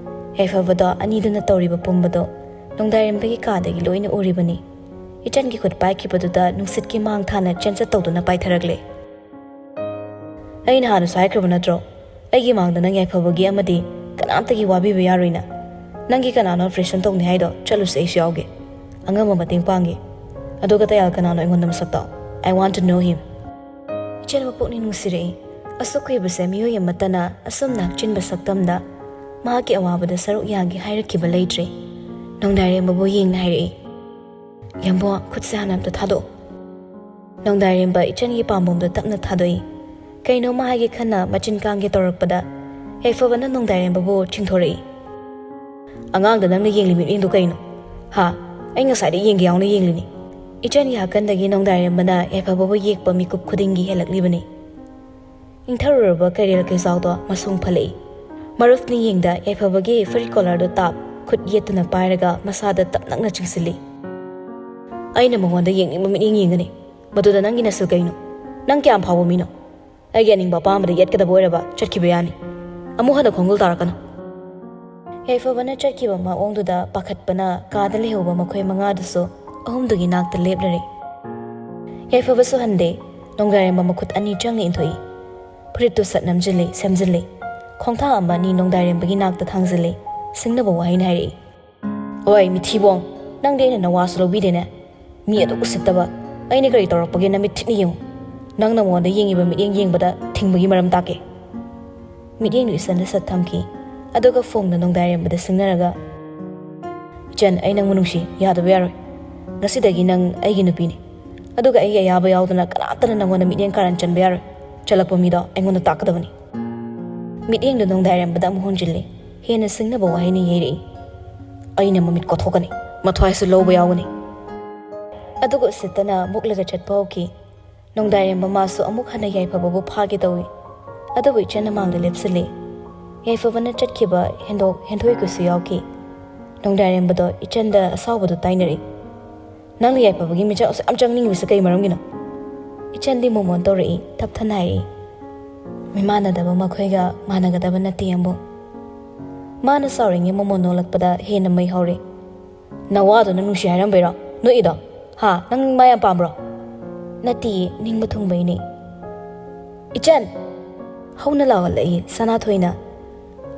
ꯌꯥꯏꯐꯕꯗꯣ ꯑꯅꯤꯗꯨꯅ ꯇꯧꯔꯤꯕ ꯄꯨꯝꯕꯗꯣ ꯅꯣꯡꯗꯥꯏꯔꯦꯝꯕꯒꯤ ꯀꯥꯗꯒꯤ ꯂꯣꯏꯅ ꯎꯔꯤꯕꯅꯤ꯫ ꯏꯆꯟꯒꯤ ꯈꯨꯠ ꯄꯥꯏꯈꯤꯕꯗꯨꯗ ꯅꯨꯡꯁꯤꯠꯀꯤ ꯃꯥꯡ ꯊꯥꯅ ꯆꯦꯟꯆꯠ ꯇꯧꯗꯨꯅ ꯄꯥꯏꯊꯔꯛꯂꯦ꯫ "ꯑꯩꯅ ꯍꯥꯟꯅꯁꯨ ꯍꯥꯏꯈ꯭ꯔꯕ ꯅꯠꯇ꯭ꯔꯣ? ꯑꯩꯒꯤ ꯃꯥꯡꯗ ꯅꯪ ꯌꯥꯏꯐꯕꯒꯤ ꯑꯃꯗꯤ ꯀꯅꯥꯝꯇꯒꯤ ꯋꯥꯕꯤꯕ ꯌꯥꯔꯣꯏꯅ꯫ ꯅꯪꯒꯤ ꯀꯅꯥꯅꯣ ꯑꯣꯄꯔꯦꯁꯟ ꯇꯧꯅꯤ ꯍꯥꯏꯗꯣ ꯆꯠꯂꯨꯁꯦ, ꯑꯩꯁꯨ ꯌꯥꯎꯒꯦ꯫ ꯑꯉꯝꯕ ꯃꯇꯦꯡ ꯄꯥꯡꯒꯦ꯫ ꯑꯗꯨꯒ ꯇꯌꯥꯜ ꯀꯅꯥꯅꯣ ꯑꯩꯉꯣꯟꯗ ꯃꯁꯛ ꯇꯥꯛꯑꯣ꯫ I want to know him. ꯏꯆꯟ ꯃꯄꯨꯛꯅꯤꯡ ꯅꯨꯡꯁꯤꯔꯛꯏ꯫ ꯑꯁꯨꯛ ꯀꯨꯏꯕꯁꯦ ꯃꯤꯑꯣꯏ ꯑꯃꯠꯇꯅ ꯑꯁꯨꯝ ꯅꯥꯛꯆꯤꯟꯕ ꯁꯛꯇꯝꯗ ꯃꯍꯥꯛꯀꯤ ꯑꯋꯥꯕꯗ ꯁꯔꯨꯛ ꯌꯥꯒꯦ ꯍꯥꯏꯔꯛꯈꯤꯕ ꯂꯩꯇ꯭ꯔꯦ꯫ ꯅꯣꯡꯗꯥꯏꯔꯦꯝꯕꯕꯨ ꯌꯦꯡꯅ ꯍꯥꯏꯔꯛꯏ꯫ "ꯌꯥꯝꯕꯣ, ꯈꯨꯠꯁꯦ ꯍꯥꯟꯅ ꯑꯝꯇ ꯊꯥꯗꯣꯛꯑꯣ꯫" ꯅꯣꯡꯗꯥꯏꯔꯦꯝꯕ ꯏꯆꯟꯒꯤ ꯄꯥꯝꯕꯣꯝꯗ ꯇꯞꯅ ꯊꯥꯗꯣꯛꯏ꯫ ꯀꯩꯅꯣꯝꯃ ꯍꯥꯏꯒꯦ ꯈꯟꯅ ꯃꯆꯤꯟ ꯀꯥꯡꯒꯦ ꯇꯧꯔꯛꯄꯗ ꯌꯥꯏꯐꯕꯅ ꯅꯣꯡꯗꯥꯏꯔꯦꯝꯕꯕꯨ ꯆꯤꯡꯊꯣꯔꯛꯏ꯫ "ꯑꯉꯥꯡꯗ ꯅꯪꯅ ꯌꯦꯡꯂꯤ ꯃꯤꯠꯌꯦꯡꯗꯨ ꯀꯩꯅꯣ? ꯍꯥ? ꯑꯩ ꯉꯁꯥꯏꯗ ꯌꯦꯡꯒꯦ ꯌꯥꯎꯅ ꯌꯦꯡꯂꯤꯅꯤ꯫" ꯏꯆꯟꯒꯤ ꯍꯥꯀꯟꯗꯒꯤ ꯅꯣꯡꯗꯥꯏꯔꯦꯝꯕꯅ ꯌꯥꯏꯐꯕꯕꯨ ꯌꯦꯛꯄ ꯃꯤꯀꯨꯞ ꯈꯨꯗꯤꯡꯒꯤ ꯍꯦꯜꯂꯛꯂꯤꯕꯅꯤ꯫ ꯏꯪꯊꯔꯨꯔꯕ ꯀꯩꯔꯦꯜ ꯀꯩꯆꯥꯎꯗꯣ ꯃꯁꯨꯡ ꯐꯠꯂꯛꯏ꯫ ꯃꯔꯨꯞ ꯅꯤꯡꯌꯦꯡꯗ ꯌꯥꯏꯐꯕꯒꯤ ꯐꯨꯔꯤꯠ ꯀꯣꯂꯔꯗꯨ ꯇꯥꯞ, ꯈꯨꯠ ꯌꯦꯠꯇꯨꯅ ꯄꯥꯏꯔꯒ ꯃꯁꯥꯗ ꯇꯞ ꯅꯛꯅ ꯆꯤꯡꯁꯤꯜꯂꯤ꯫ "ꯑꯩꯅ ꯃꯉꯣꯟꯗ ꯌꯦꯡꯅꯤꯡꯕ ꯃꯤꯠꯌꯦꯡ ꯌꯦꯡꯒꯅꯤ꯫ ꯃꯗꯨꯗ ꯅꯪꯒꯤ ꯅꯁꯤꯜ ꯀꯩꯅꯣ? ꯅꯪ ꯀꯌꯥꯝ ꯐꯥꯎꯕ ꯃꯤꯅꯣ? ꯑꯩꯒꯤ ꯑꯅꯤꯡꯕ ꯑꯄꯥꯝꯕꯗ ꯌꯦꯠꯀꯗꯕ ꯑꯣꯏꯔꯕ ꯆꯠꯈꯤꯕ ꯌꯥꯅꯤ꯫ ꯑꯃꯨꯛ ꯍꯟꯅ ꯈꯣꯡꯒꯨꯜ ꯇꯥꯔꯛꯀꯅꯨ꯫" ꯌꯥꯏꯐꯕꯅ ꯆꯠꯈꯤꯕ ꯃꯑꯣꯡꯗꯨꯗ ꯄꯥꯈꯠꯄꯅ ꯀꯥꯗ ꯂꯩꯍꯧꯕ ꯃꯈꯣꯏ ꯃꯉꯥꯗꯨꯁꯨ ꯑꯍꯨꯝꯗꯨꯒꯤ ꯅꯥꯛꯇ ꯂꯦꯞꯂꯔꯦ꯫ ꯌꯥꯏꯐꯕꯁꯨ ꯍꯟꯗꯦ꯫ ꯅꯣꯡꯗꯥꯏꯔꯦꯝꯕ ꯃꯈꯨꯠ ꯑꯅꯤ ꯆꯪꯅ ꯏꯟꯊꯣꯛꯏ꯫ ꯐꯨꯔꯤꯠꯇꯨ ꯁꯠ ꯅꯝꯖꯤꯜꯂꯤ, ꯁꯦꯝꯖꯤꯜꯂꯤ꯫ ꯈꯣꯡꯊꯥꯡ ꯑꯃ ꯑꯅꯤ ꯅꯣꯡꯗꯥꯏꯔꯦꯝꯕꯒꯤ ꯅꯥꯛꯇ ꯊꯥꯡꯖꯤꯜꯂꯤ꯫ ꯁꯤꯡꯅꯕ ꯋꯥꯍꯩꯅ ꯍꯥꯏꯔꯛꯏ꯫ "ꯑꯣꯏ, ꯃꯤꯊꯤꯕꯣꯡ, ꯅꯪꯗꯤ ꯑꯩꯅ ꯅꯋꯥꯁꯨ ꯂꯧꯕꯤꯗꯦꯅꯦ꯫ ꯃꯤ ꯑꯗꯨꯛ ꯎꯁꯤꯠꯇꯕ꯫ ꯑꯩꯅ ꯀꯔꯤ ꯇꯧꯔꯛꯄꯒꯦ ꯅꯃꯤꯠ ꯊꯤꯠꯅ ꯌꯦꯡꯉꯨ꯫ ꯅꯪꯅ ꯃꯉꯣꯟꯗ ꯌꯦꯡꯉꯤꯕ ꯃꯤꯠꯌꯦꯡ ꯌꯦꯡꯕꯗ ꯊꯤꯡꯕꯒꯤ ꯃꯔꯝ ꯇꯥꯛꯀꯦ꯫" ꯃꯤꯠꯌꯦꯡꯗꯨ ꯏꯆꯟꯗ ꯁꯠ ꯊꯝꯈꯤ꯫ ꯑꯗꯨꯒ ꯐꯣꯡꯅ ꯅꯣꯡꯗꯥꯏꯔꯦꯝꯕꯗ ꯁꯤꯡꯅꯔꯒ, "ꯏꯆꯟ, ꯑꯩ ꯅꯪꯕꯨ ꯅꯨꯡꯁꯤ, ꯌꯥꯗꯕ ꯌꯥꯔꯣꯏ꯫ ꯉꯁꯤꯗꯒꯤ ꯅꯪ ꯑꯩꯒꯤ ꯅꯨꯄꯤꯅꯤ꯫ ꯑꯗꯨꯒ ꯑꯩꯒꯤ ꯑꯌꯥꯕ ꯌꯥꯎꯗꯅ ꯀꯅꯥꯝꯇꯅ ꯅꯪꯉꯣꯟꯗ ꯃꯤꯠꯌꯦꯡ ꯀꯥꯔꯟ ꯆꯟꯕ ꯌꯥꯔꯣꯏ꯫ ꯆꯜꯂꯛꯄ ꯃꯤꯗꯣ ꯑꯩꯉꯣꯟꯗ ꯇꯥꯛꯀꯗꯕꯅꯤ꯫" ꯃꯤꯠꯌꯦꯡꯗꯨ ꯅꯣꯡꯗꯥꯏꯔꯦꯝꯕꯗ ꯑꯃꯨꯛ ꯍꯣꯟꯖꯤꯜꯂꯤ꯫ ꯍꯦꯟꯅ ꯁꯤꯡꯅꯕ ꯋꯥꯍꯩꯅ ꯌꯩꯔꯛꯏ꯫ "ꯑꯩꯅ ꯃꯃꯤꯠ ꯀꯣꯊꯣꯛꯀꯅꯤ꯫ ꯃꯊ꯭ꯋꯥꯏꯁꯨ ꯂꯧꯕ ꯌꯥꯎꯒꯅꯤ꯫" ꯑꯗꯨꯒ ꯎꯁꯤꯠꯇꯅ ꯃꯨꯛꯂꯒ ꯆꯠꯄ ꯍꯧꯈꯤ꯫ ꯅꯣꯡꯗꯥꯏꯔꯦꯝꯕ ꯃꯥꯁꯨ ꯑꯃꯨꯛ ꯍꯟꯅ ꯌꯥꯏꯐꯕꯕꯨ ꯐꯥꯒꯦ ꯇꯧꯏ꯫ ꯑꯗꯨꯕꯨ ꯏꯆꯟꯅ ꯃꯥꯡꯗ ꯂꯦꯞꯁꯤꯜꯂꯤ꯫ ꯌꯥꯏꯐꯕꯅ ꯆꯠꯈꯤꯕ ꯍꯦꯟꯗꯣꯛ ꯍꯦꯟꯊꯣꯏ ꯀꯨꯁꯨ ꯌꯥꯎꯈꯤ꯫ ꯅꯣꯡꯗꯥꯏꯔꯦꯝꯕꯗꯣ ꯏꯆꯟꯗ ꯑꯁꯥꯎꯕꯗꯨ ꯇꯥꯏꯅꯔꯛꯏ꯫ "ꯅꯪꯅ ꯌꯥꯏꯐꯕꯒꯤ ꯃꯤꯆꯪ ꯑꯁꯨꯛ ꯌꯥꯝ ꯆꯪꯅꯤꯡꯉꯤꯕꯁꯦ ꯀꯩ ꯃꯔꯝꯒꯤꯅꯣ?" ꯏꯆꯟꯗꯤ ꯃꯣꯃꯣꯟ ꯇꯧꯔꯛꯏ, ꯇꯞꯊꯅ ꯍꯥꯏꯔꯛꯏ꯫ "ꯃꯤꯃꯥꯟꯅꯗꯕ ꯃꯈꯣꯏꯒ ꯃꯥꯟꯅꯒꯗꯕ ꯅꯠꯇꯦ, ꯌꯥꯝꯕꯨꯡ꯫" ꯃꯥꯅ ꯁꯥꯎꯔꯤꯉꯩ ꯃꯣꯃꯣꯟ ꯅꯣꯛꯂꯛꯄꯗ ꯍꯦꯟꯅ ꯃꯩ ꯍꯧꯔꯦ꯫ "ꯅꯋꯥꯗꯨꯅ ꯅꯨꯡꯁꯤ ꯍꯥꯏꯔꯝꯕꯩꯔꯣ ꯅꯣꯛꯏꯗꯣ? ꯍꯥ? ꯅꯪ ꯃꯥ ꯌꯥꯝ ꯄꯥꯝꯕ꯭ꯔꯣ?" "ꯅꯠꯇꯤꯌꯦ, ꯅꯤꯡꯕ ꯊꯨꯡꯕꯩꯅꯦ꯫" "ꯏꯆꯟ!" ꯍꯧꯅ ꯂꯥꯎꯍꯜꯂꯛꯏ ꯁꯅꯥꯊꯣꯏꯅ꯫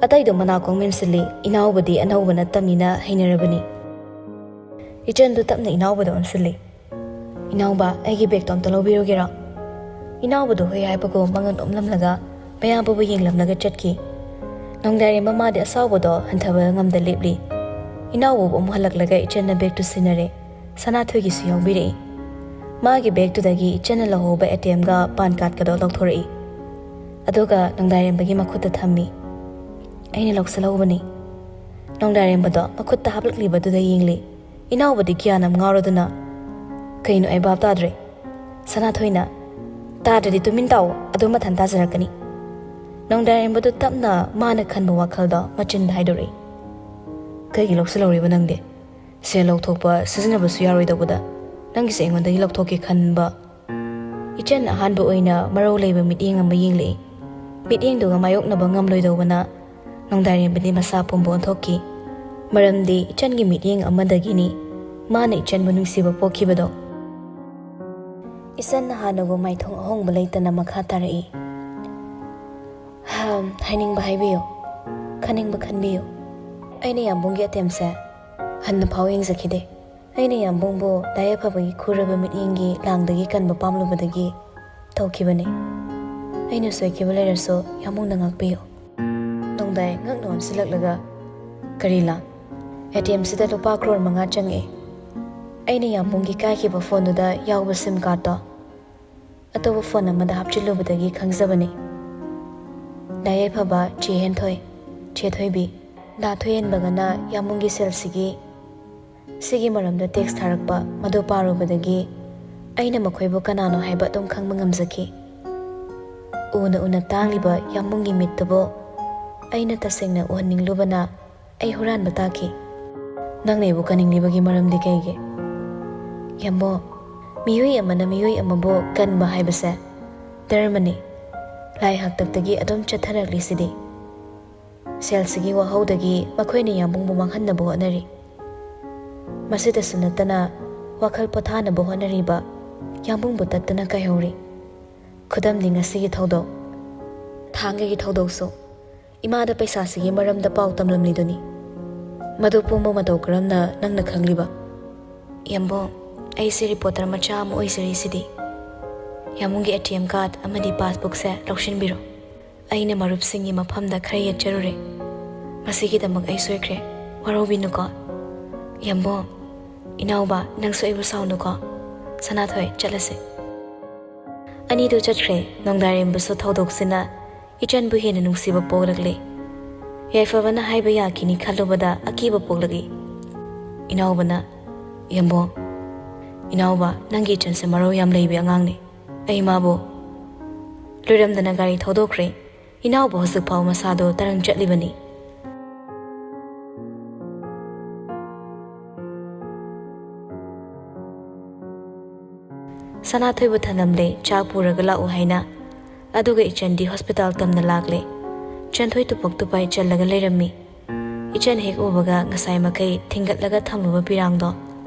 ꯑꯇꯩꯗꯣ ꯃꯅꯥꯀꯣꯡ ꯃꯦꯟꯁꯤꯜꯂꯤ꯫ ꯏꯅꯥꯎꯕꯗꯤ ꯑꯅꯧꯕ ꯅꯠꯇꯕꯅꯤꯅ ꯍꯩꯅꯔꯕꯅꯤ꯫ ꯏꯆꯟꯗꯨ ꯇꯞꯅ ꯏꯅꯥꯎꯕꯗ ꯑꯣꯟꯁꯤꯜꯂꯤ꯫ "ꯏꯅꯥꯎꯕ, ꯑꯩꯒꯤ ꯕꯦꯒꯇꯣ ꯑꯝꯇ ꯂꯧꯕꯤꯔꯨꯒꯦꯔꯣ?" ꯏꯅꯥꯎꯕꯗꯣ ꯍꯣꯏ ꯍꯥꯏꯕꯒꯨꯝ ꯃꯉꯛ ꯅꯣꯝꯂꯝꯂꯒ ꯃꯌꯥꯝꯕꯕꯨ ꯌꯦꯡꯂꯝꯂꯒ ꯆꯠꯈꯤ꯫ ꯅꯣꯡꯗꯥꯏꯔꯦꯝꯕ ꯃꯥꯗꯤ ꯑꯁꯥꯎꯕꯗꯣ ꯍꯟꯊꯕ ꯉꯝꯗ ꯂꯦꯞꯂꯤ꯫ ꯏꯅꯥꯎꯕꯕꯨ ꯑꯃꯨꯛ ꯍꯜꯂꯛꯂꯒ ꯏꯆꯟꯅ ꯕꯦꯒꯇꯨ ꯁꯤꯟꯅꯔꯦ꯫ ꯁꯅꯥꯊꯣꯏꯒꯤꯁꯨ ꯌꯥꯎꯕꯤꯔꯛꯏ꯫ ꯃꯥꯒꯤ ꯕꯦꯒꯇꯨꯗꯒꯤ ꯏꯆꯟꯅ ꯂꯧꯍꯧꯕ ꯑꯦ ꯇꯤ ꯑꯦꯝꯒ ꯄꯥꯟ ꯀꯥꯔꯗꯀꯗꯣ ꯂꯧꯊꯣꯔꯛꯏ꯫ ꯑꯗꯨꯒ ꯅꯣꯡꯗꯥꯏꯔꯦꯝꯕꯒꯤ ꯃꯈꯨꯠꯇ ꯊꯝꯃꯤ꯫ "ꯑꯩꯅ ꯂꯧꯁꯤꯜꯍꯧꯕꯅꯤ꯫" ꯅꯣꯡꯗꯥꯏꯔꯦꯝꯕꯗꯣ ꯃꯈꯨꯠꯇ ꯍꯥꯞꯂꯛꯂꯤꯕꯗꯨꯗ ꯌꯦꯡꯂꯤ꯫ ꯏꯅꯥꯎꯕꯗꯤ ꯒ꯭ꯌꯥꯟ ꯑꯃ ꯉꯥꯎꯔꯗꯨꯅ, "ꯀꯩꯅꯣ, ꯑꯩ ꯚꯥꯞ ꯇꯥꯗ꯭ꯔꯦ꯫" ꯁꯅꯥꯊꯣꯏꯅ, "ꯇꯥꯗ꯭ꯔꯗꯤ ꯇꯨꯃꯤꯟ ꯇꯥꯎ, ꯑꯗꯨ ꯃꯊꯟ ꯇꯥꯖꯔꯛꯀꯅꯤ꯫" ꯅꯣꯡꯗꯥꯏꯔꯦꯝꯕꯗꯨ ꯇꯞꯅ ꯃꯥꯅ ꯈꯟꯕ ꯋꯥꯈꯜꯗꯣ ꯃꯆꯤꯟꯗ ꯍꯥꯏꯗꯣꯔꯛꯏ꯫ "ꯀꯩꯒꯤ ꯂꯧꯁꯤꯜꯍꯧꯔꯤꯕ ꯅꯪꯗꯤ? ꯁꯦꯜ ꯂꯧꯊꯣꯛꯄ ꯁꯤꯖꯤꯟꯅꯕꯁꯨ ꯌꯥꯔꯣꯏꯗꯧꯕꯗ ꯅꯪꯒꯤꯁꯦ ꯑꯩꯉꯣꯟꯗꯒꯤ ꯂꯧꯊꯣꯛꯀꯦ ꯈꯟꯕ?" ꯏꯆꯟ ꯑꯍꯥꯟꯕ ꯑꯣꯏꯅ ꯃꯔꯧ ꯂꯩꯕ ꯃꯤꯠꯌꯦꯡ ꯑꯃ ꯌꯦꯡꯂꯛꯏ꯫ ꯃꯤꯠꯌꯦꯡꯗꯨꯒ ꯃꯥꯌꯣꯛꯅꯕ ꯉꯝꯂꯣꯏꯗꯧꯕꯅ ꯅꯣꯡꯗꯥꯏꯔꯦꯝꯕꯗꯤ ꯃꯁꯥ ꯄꯨꯝꯕ ꯑꯣꯟꯊꯣꯛꯈꯤ꯫ ꯃꯔꯝꯗꯤ ꯏꯆꯟꯒꯤ ꯃꯤꯠꯌꯦꯡ ꯑꯃꯗꯒꯤꯅꯤ ꯃꯥꯅ ꯏꯆꯟꯕꯨ ꯅꯨꯡꯁꯤꯕ ꯄꯣꯛꯈꯤꯕꯗꯣ꯫ ꯏꯆꯟꯅ ꯍꯥꯟꯅꯒꯨꯝ ꯃꯥꯏꯊꯣꯡ ꯑꯍꯣꯡꯕ ꯂꯩꯇꯅ ꯃꯈꯥ ꯇꯥꯔꯛꯏ꯫ "ꯍꯝ, ꯍꯥꯏꯅꯤꯡꯕ ꯍꯥꯏꯕꯤꯌꯨ, ꯈꯟꯅꯤꯡꯕ ꯈꯟꯕꯤꯌꯨ꯫ ꯑꯩꯅ ꯌꯥꯝꯕꯨꯡꯒꯤ ꯑꯦ ꯇꯤ ꯑꯦꯝꯁꯦ ꯍꯟꯅ ꯐꯥꯎ ꯌꯦꯡꯖꯈꯤꯗꯦ꯫ ꯑꯩꯅ ꯌꯥꯝꯕꯨꯡꯕꯨ ꯂꯥꯏ ꯌꯥꯏꯐꯕꯒꯤ ꯈꯨꯔꯕ ꯃꯤꯠꯌꯦꯡꯒꯤ ꯂꯥꯡꯗꯒꯤ ꯀꯟꯕ ꯄꯥꯝꯂꯨꯕꯗꯒꯤ ꯇꯧꯈꯤꯕꯅꯤ꯫ ꯑꯩꯅ ꯁꯣꯏꯈꯤꯕ ꯂꯩꯔꯁꯨ ꯌꯥꯝꯕꯨꯡꯅ ꯉꯥꯛꯄꯤꯌꯨ꯫" ꯅꯣꯡꯗꯥꯏ ꯉꯛꯅ ꯑꯣꯟꯁꯤꯜꯂꯛꯂꯒ, "ꯀꯔꯤ ꯂꯥꯡ?" "ꯑꯦ ꯇꯤ ꯑꯦꯝꯁꯤꯗ ꯂꯨꯄꯥ ꯀ꯭ꯔꯣꯔ ꯃꯉꯥ ꯆꯪꯉꯛꯑꯦ꯫ ꯑꯩꯅ ꯌꯥꯝꯕꯨꯡꯒꯤ ꯀꯥꯏꯈꯤꯕ ꯐꯣꯟꯗꯨꯗ ꯌꯥꯎꯕ ꯁꯤꯝ ꯀꯥꯔꯠꯇꯣ ꯑꯇꯣꯞꯄ ꯐꯣꯟ ꯑꯃꯗ ꯍꯥꯞꯆꯤꯜꯂꯨꯕꯗꯒꯤ ꯈꯪꯖꯕꯅꯤ꯫" ꯂꯥꯏ ꯌꯥꯏꯐꯕ, ꯆꯦ ꯍꯦꯟꯊꯣꯏ, ꯆꯦ ꯊꯣꯏꯕꯤ, ꯗꯥ ꯊꯣꯏꯍꯦꯟꯕꯒꯅ ꯌꯥꯝꯕꯨꯡꯒꯤ ꯁꯦꯜꯁꯤꯒꯤ ꯁꯤꯒꯤ ꯃꯔꯝꯗ ꯇꯦꯛꯁ ꯊꯥꯔꯛꯄ ꯃꯗꯨ ꯄꯥꯔꯨꯕꯗꯒꯤ ꯑꯩꯅ ꯃꯈꯣꯏꯕꯨ ꯀꯅꯥꯅꯣ ꯍꯥꯏꯕ ꯑꯗꯨꯝ ꯈꯪꯕ ꯉꯝꯖꯈꯤ꯫ ꯎꯅ ꯎꯅ ꯇꯥꯡꯂꯤꯕ ꯌꯥꯝꯕꯨꯡꯒꯤ ꯃꯤꯠꯇꯨꯕꯨ ꯑꯩꯅ ꯇꯁꯦꯡꯅ ꯎꯍꯟꯅꯤꯡꯂꯨꯕꯅ ꯑꯩ ꯍꯨꯔꯥꯟꯕ ꯇꯥꯈꯤ꯫ "ꯅꯪꯅ ꯑꯩꯕꯨ ꯀꯟꯅꯤꯡꯂꯤꯕꯒꯤ ꯃꯔꯝꯗꯤ ꯀꯩꯒꯤ?" "ꯌꯥꯝꯕꯣ, ꯃꯤꯑꯣꯏ ꯑꯃꯅ ꯃꯤꯑꯣꯏ ꯑꯃꯕꯨ ꯀꯟꯕ ꯍꯥꯏꯕꯁꯦ ꯙꯔꯃꯅꯤ꯫ ꯂꯥꯏ ꯍꯥꯛꯇꯛꯇꯒꯤ ꯑꯗꯨꯝ ꯆꯠꯊꯔꯛꯂꯤꯁꯤꯗꯤ꯫ ꯁꯦꯜꯁꯤꯒꯤ ꯋꯥꯍꯧꯗꯒꯤ ꯃꯈꯣꯏꯅ ꯌꯥꯝꯕꯨꯡꯕꯨ ꯃꯥꯡꯍꯟꯅꯕ ꯍꯣꯠꯅꯔꯤ꯫ ꯃꯁꯤꯗꯁꯨ ꯅꯠꯇꯅ ꯋꯥꯈꯜ ꯄꯣꯊꯥꯅꯕ ꯍꯣꯠꯅꯔꯤꯕ ꯌꯥꯝꯕꯨꯡꯕꯨ ꯇꯠꯇꯅ ꯀꯥꯏꯍꯧꯔꯤ꯫ ꯈꯨꯗꯝꯗꯤ ꯉꯁꯤꯒꯤ ꯊꯧꯗꯣꯛ, ꯊꯥꯡꯒꯒꯤ ꯊꯧꯗꯣꯛꯁꯨ꯫ ꯏꯃꯥꯗ ꯄꯩꯁꯥꯁꯤꯒꯤ ꯃꯔꯝꯗ ꯄꯥꯎ ꯇꯝꯂꯝꯂꯤꯗꯨꯅꯤ꯫ ꯃꯗꯨ ꯄꯨꯝꯕ ꯃꯇꯧ ꯀꯔꯝꯅ ꯅꯪꯅ ꯈꯪꯂꯤꯕ? ꯌꯥꯝꯕꯣ, ꯑꯩꯁꯦ ꯔꯤꯄꯣꯔꯇꯔ ꯃꯆꯥ ꯑꯃ ꯑꯣꯏꯖꯔꯤꯁꯤꯗꯤ꯫ ꯌꯥꯝꯕꯨꯡꯒꯤ ꯑꯦ ꯇꯤ ꯑꯦꯝ ꯀꯥꯔꯗ ꯑꯃꯗꯤ ꯄꯥꯁꯕꯨꯛꯁꯦ ꯂꯧꯁꯤꯟꯕꯤꯔꯣ꯫ ꯑꯩꯅ ꯃꯔꯨꯞꯁꯤꯡꯒꯤ ꯃꯐꯝꯗ ꯈꯔ ꯌꯦꯠꯆꯔꯨꯔꯦ꯫ ꯃꯁꯤꯒꯤꯗꯃꯛ ꯑꯩ ꯁꯣꯏꯈ꯭ꯔꯦ꯫ ꯋꯥꯔꯧꯕꯤꯅꯨꯀꯣ꯫ ꯌꯥꯝꯕꯣ, ꯏꯅꯥꯎꯕ, ꯅꯪꯁꯨ ꯑꯩꯕꯨ ꯁꯥꯎꯅꯨꯀꯣ꯫ ꯁꯅꯥꯊꯣꯏ, ꯆꯠꯂꯁꯦ꯫ ꯑꯅꯤꯗꯨ ꯆꯠꯈ꯭ꯔꯦ꯫ ꯅꯣꯡꯗꯥꯏꯔꯦꯝꯕꯁꯨ ꯊꯧꯗꯣꯛꯁꯤꯅ ꯏꯆꯟꯕꯨ ꯍꯦꯟꯅ ꯅꯨꯡꯁꯤꯕ ꯄꯣꯛꯂꯛꯂꯦ꯫ ꯌꯥꯏꯐꯕꯅ ꯍꯥꯏꯕ ꯌꯥꯈꯤꯅꯤ ꯈꯜꯂꯨꯕꯗ ꯑꯀꯤꯕ ꯄꯣꯛꯂꯛꯏ꯫ ꯏꯅꯥꯎꯕꯅ, ꯌꯥꯝꯕꯣ, ꯏꯅꯥꯎꯕ, ꯅꯪꯒꯤ ꯏꯆꯟꯁꯦ ꯃꯔꯧ ꯌꯥꯝ ꯂꯩꯕꯤ ꯑꯉꯥꯡꯅꯤ꯫ ꯑꯩ ꯃꯥꯕꯨ꯫ ꯂꯣꯏꯔꯝꯗꯅ ꯒꯥꯔꯤ ꯊꯧꯗꯣꯛꯈ꯭ꯔꯦ꯫ ꯏꯅꯥꯎꯕ ꯍꯧꯖꯤꯛ ꯐꯥꯎ ꯃꯁꯥꯗꯣ ꯇꯔꯪ ꯆꯠꯂꯤꯕꯅꯤ꯫ ꯁꯅꯥꯊꯣꯏꯕꯨ ꯊꯅꯝꯂꯦ, ꯆꯥꯛ ꯄꯨꯔꯒ ꯂꯥꯛꯎ ꯍꯥꯏꯅ꯫ ꯑꯗꯨꯒ ꯏꯆꯟꯗꯤ ꯍꯣꯁꯄꯤꯇꯥꯜ ꯇꯝꯅ ꯂꯥꯛꯂꯦ꯫ ꯆꯟꯊꯣꯏ ꯇꯨꯄꯣꯛ ꯇꯨꯄꯥꯏ ꯆꯜꯂꯒ ꯂꯩꯔꯝꯃꯤ꯫ ꯏꯆꯟ ꯍꯦꯛ ꯎꯕꯒ ꯉꯁꯥꯏ ꯃꯈꯩ ꯊꯤꯡꯒꯠꯂꯒ ꯊꯝꯂꯨꯕ ꯄꯤꯔꯥꯡꯗꯣ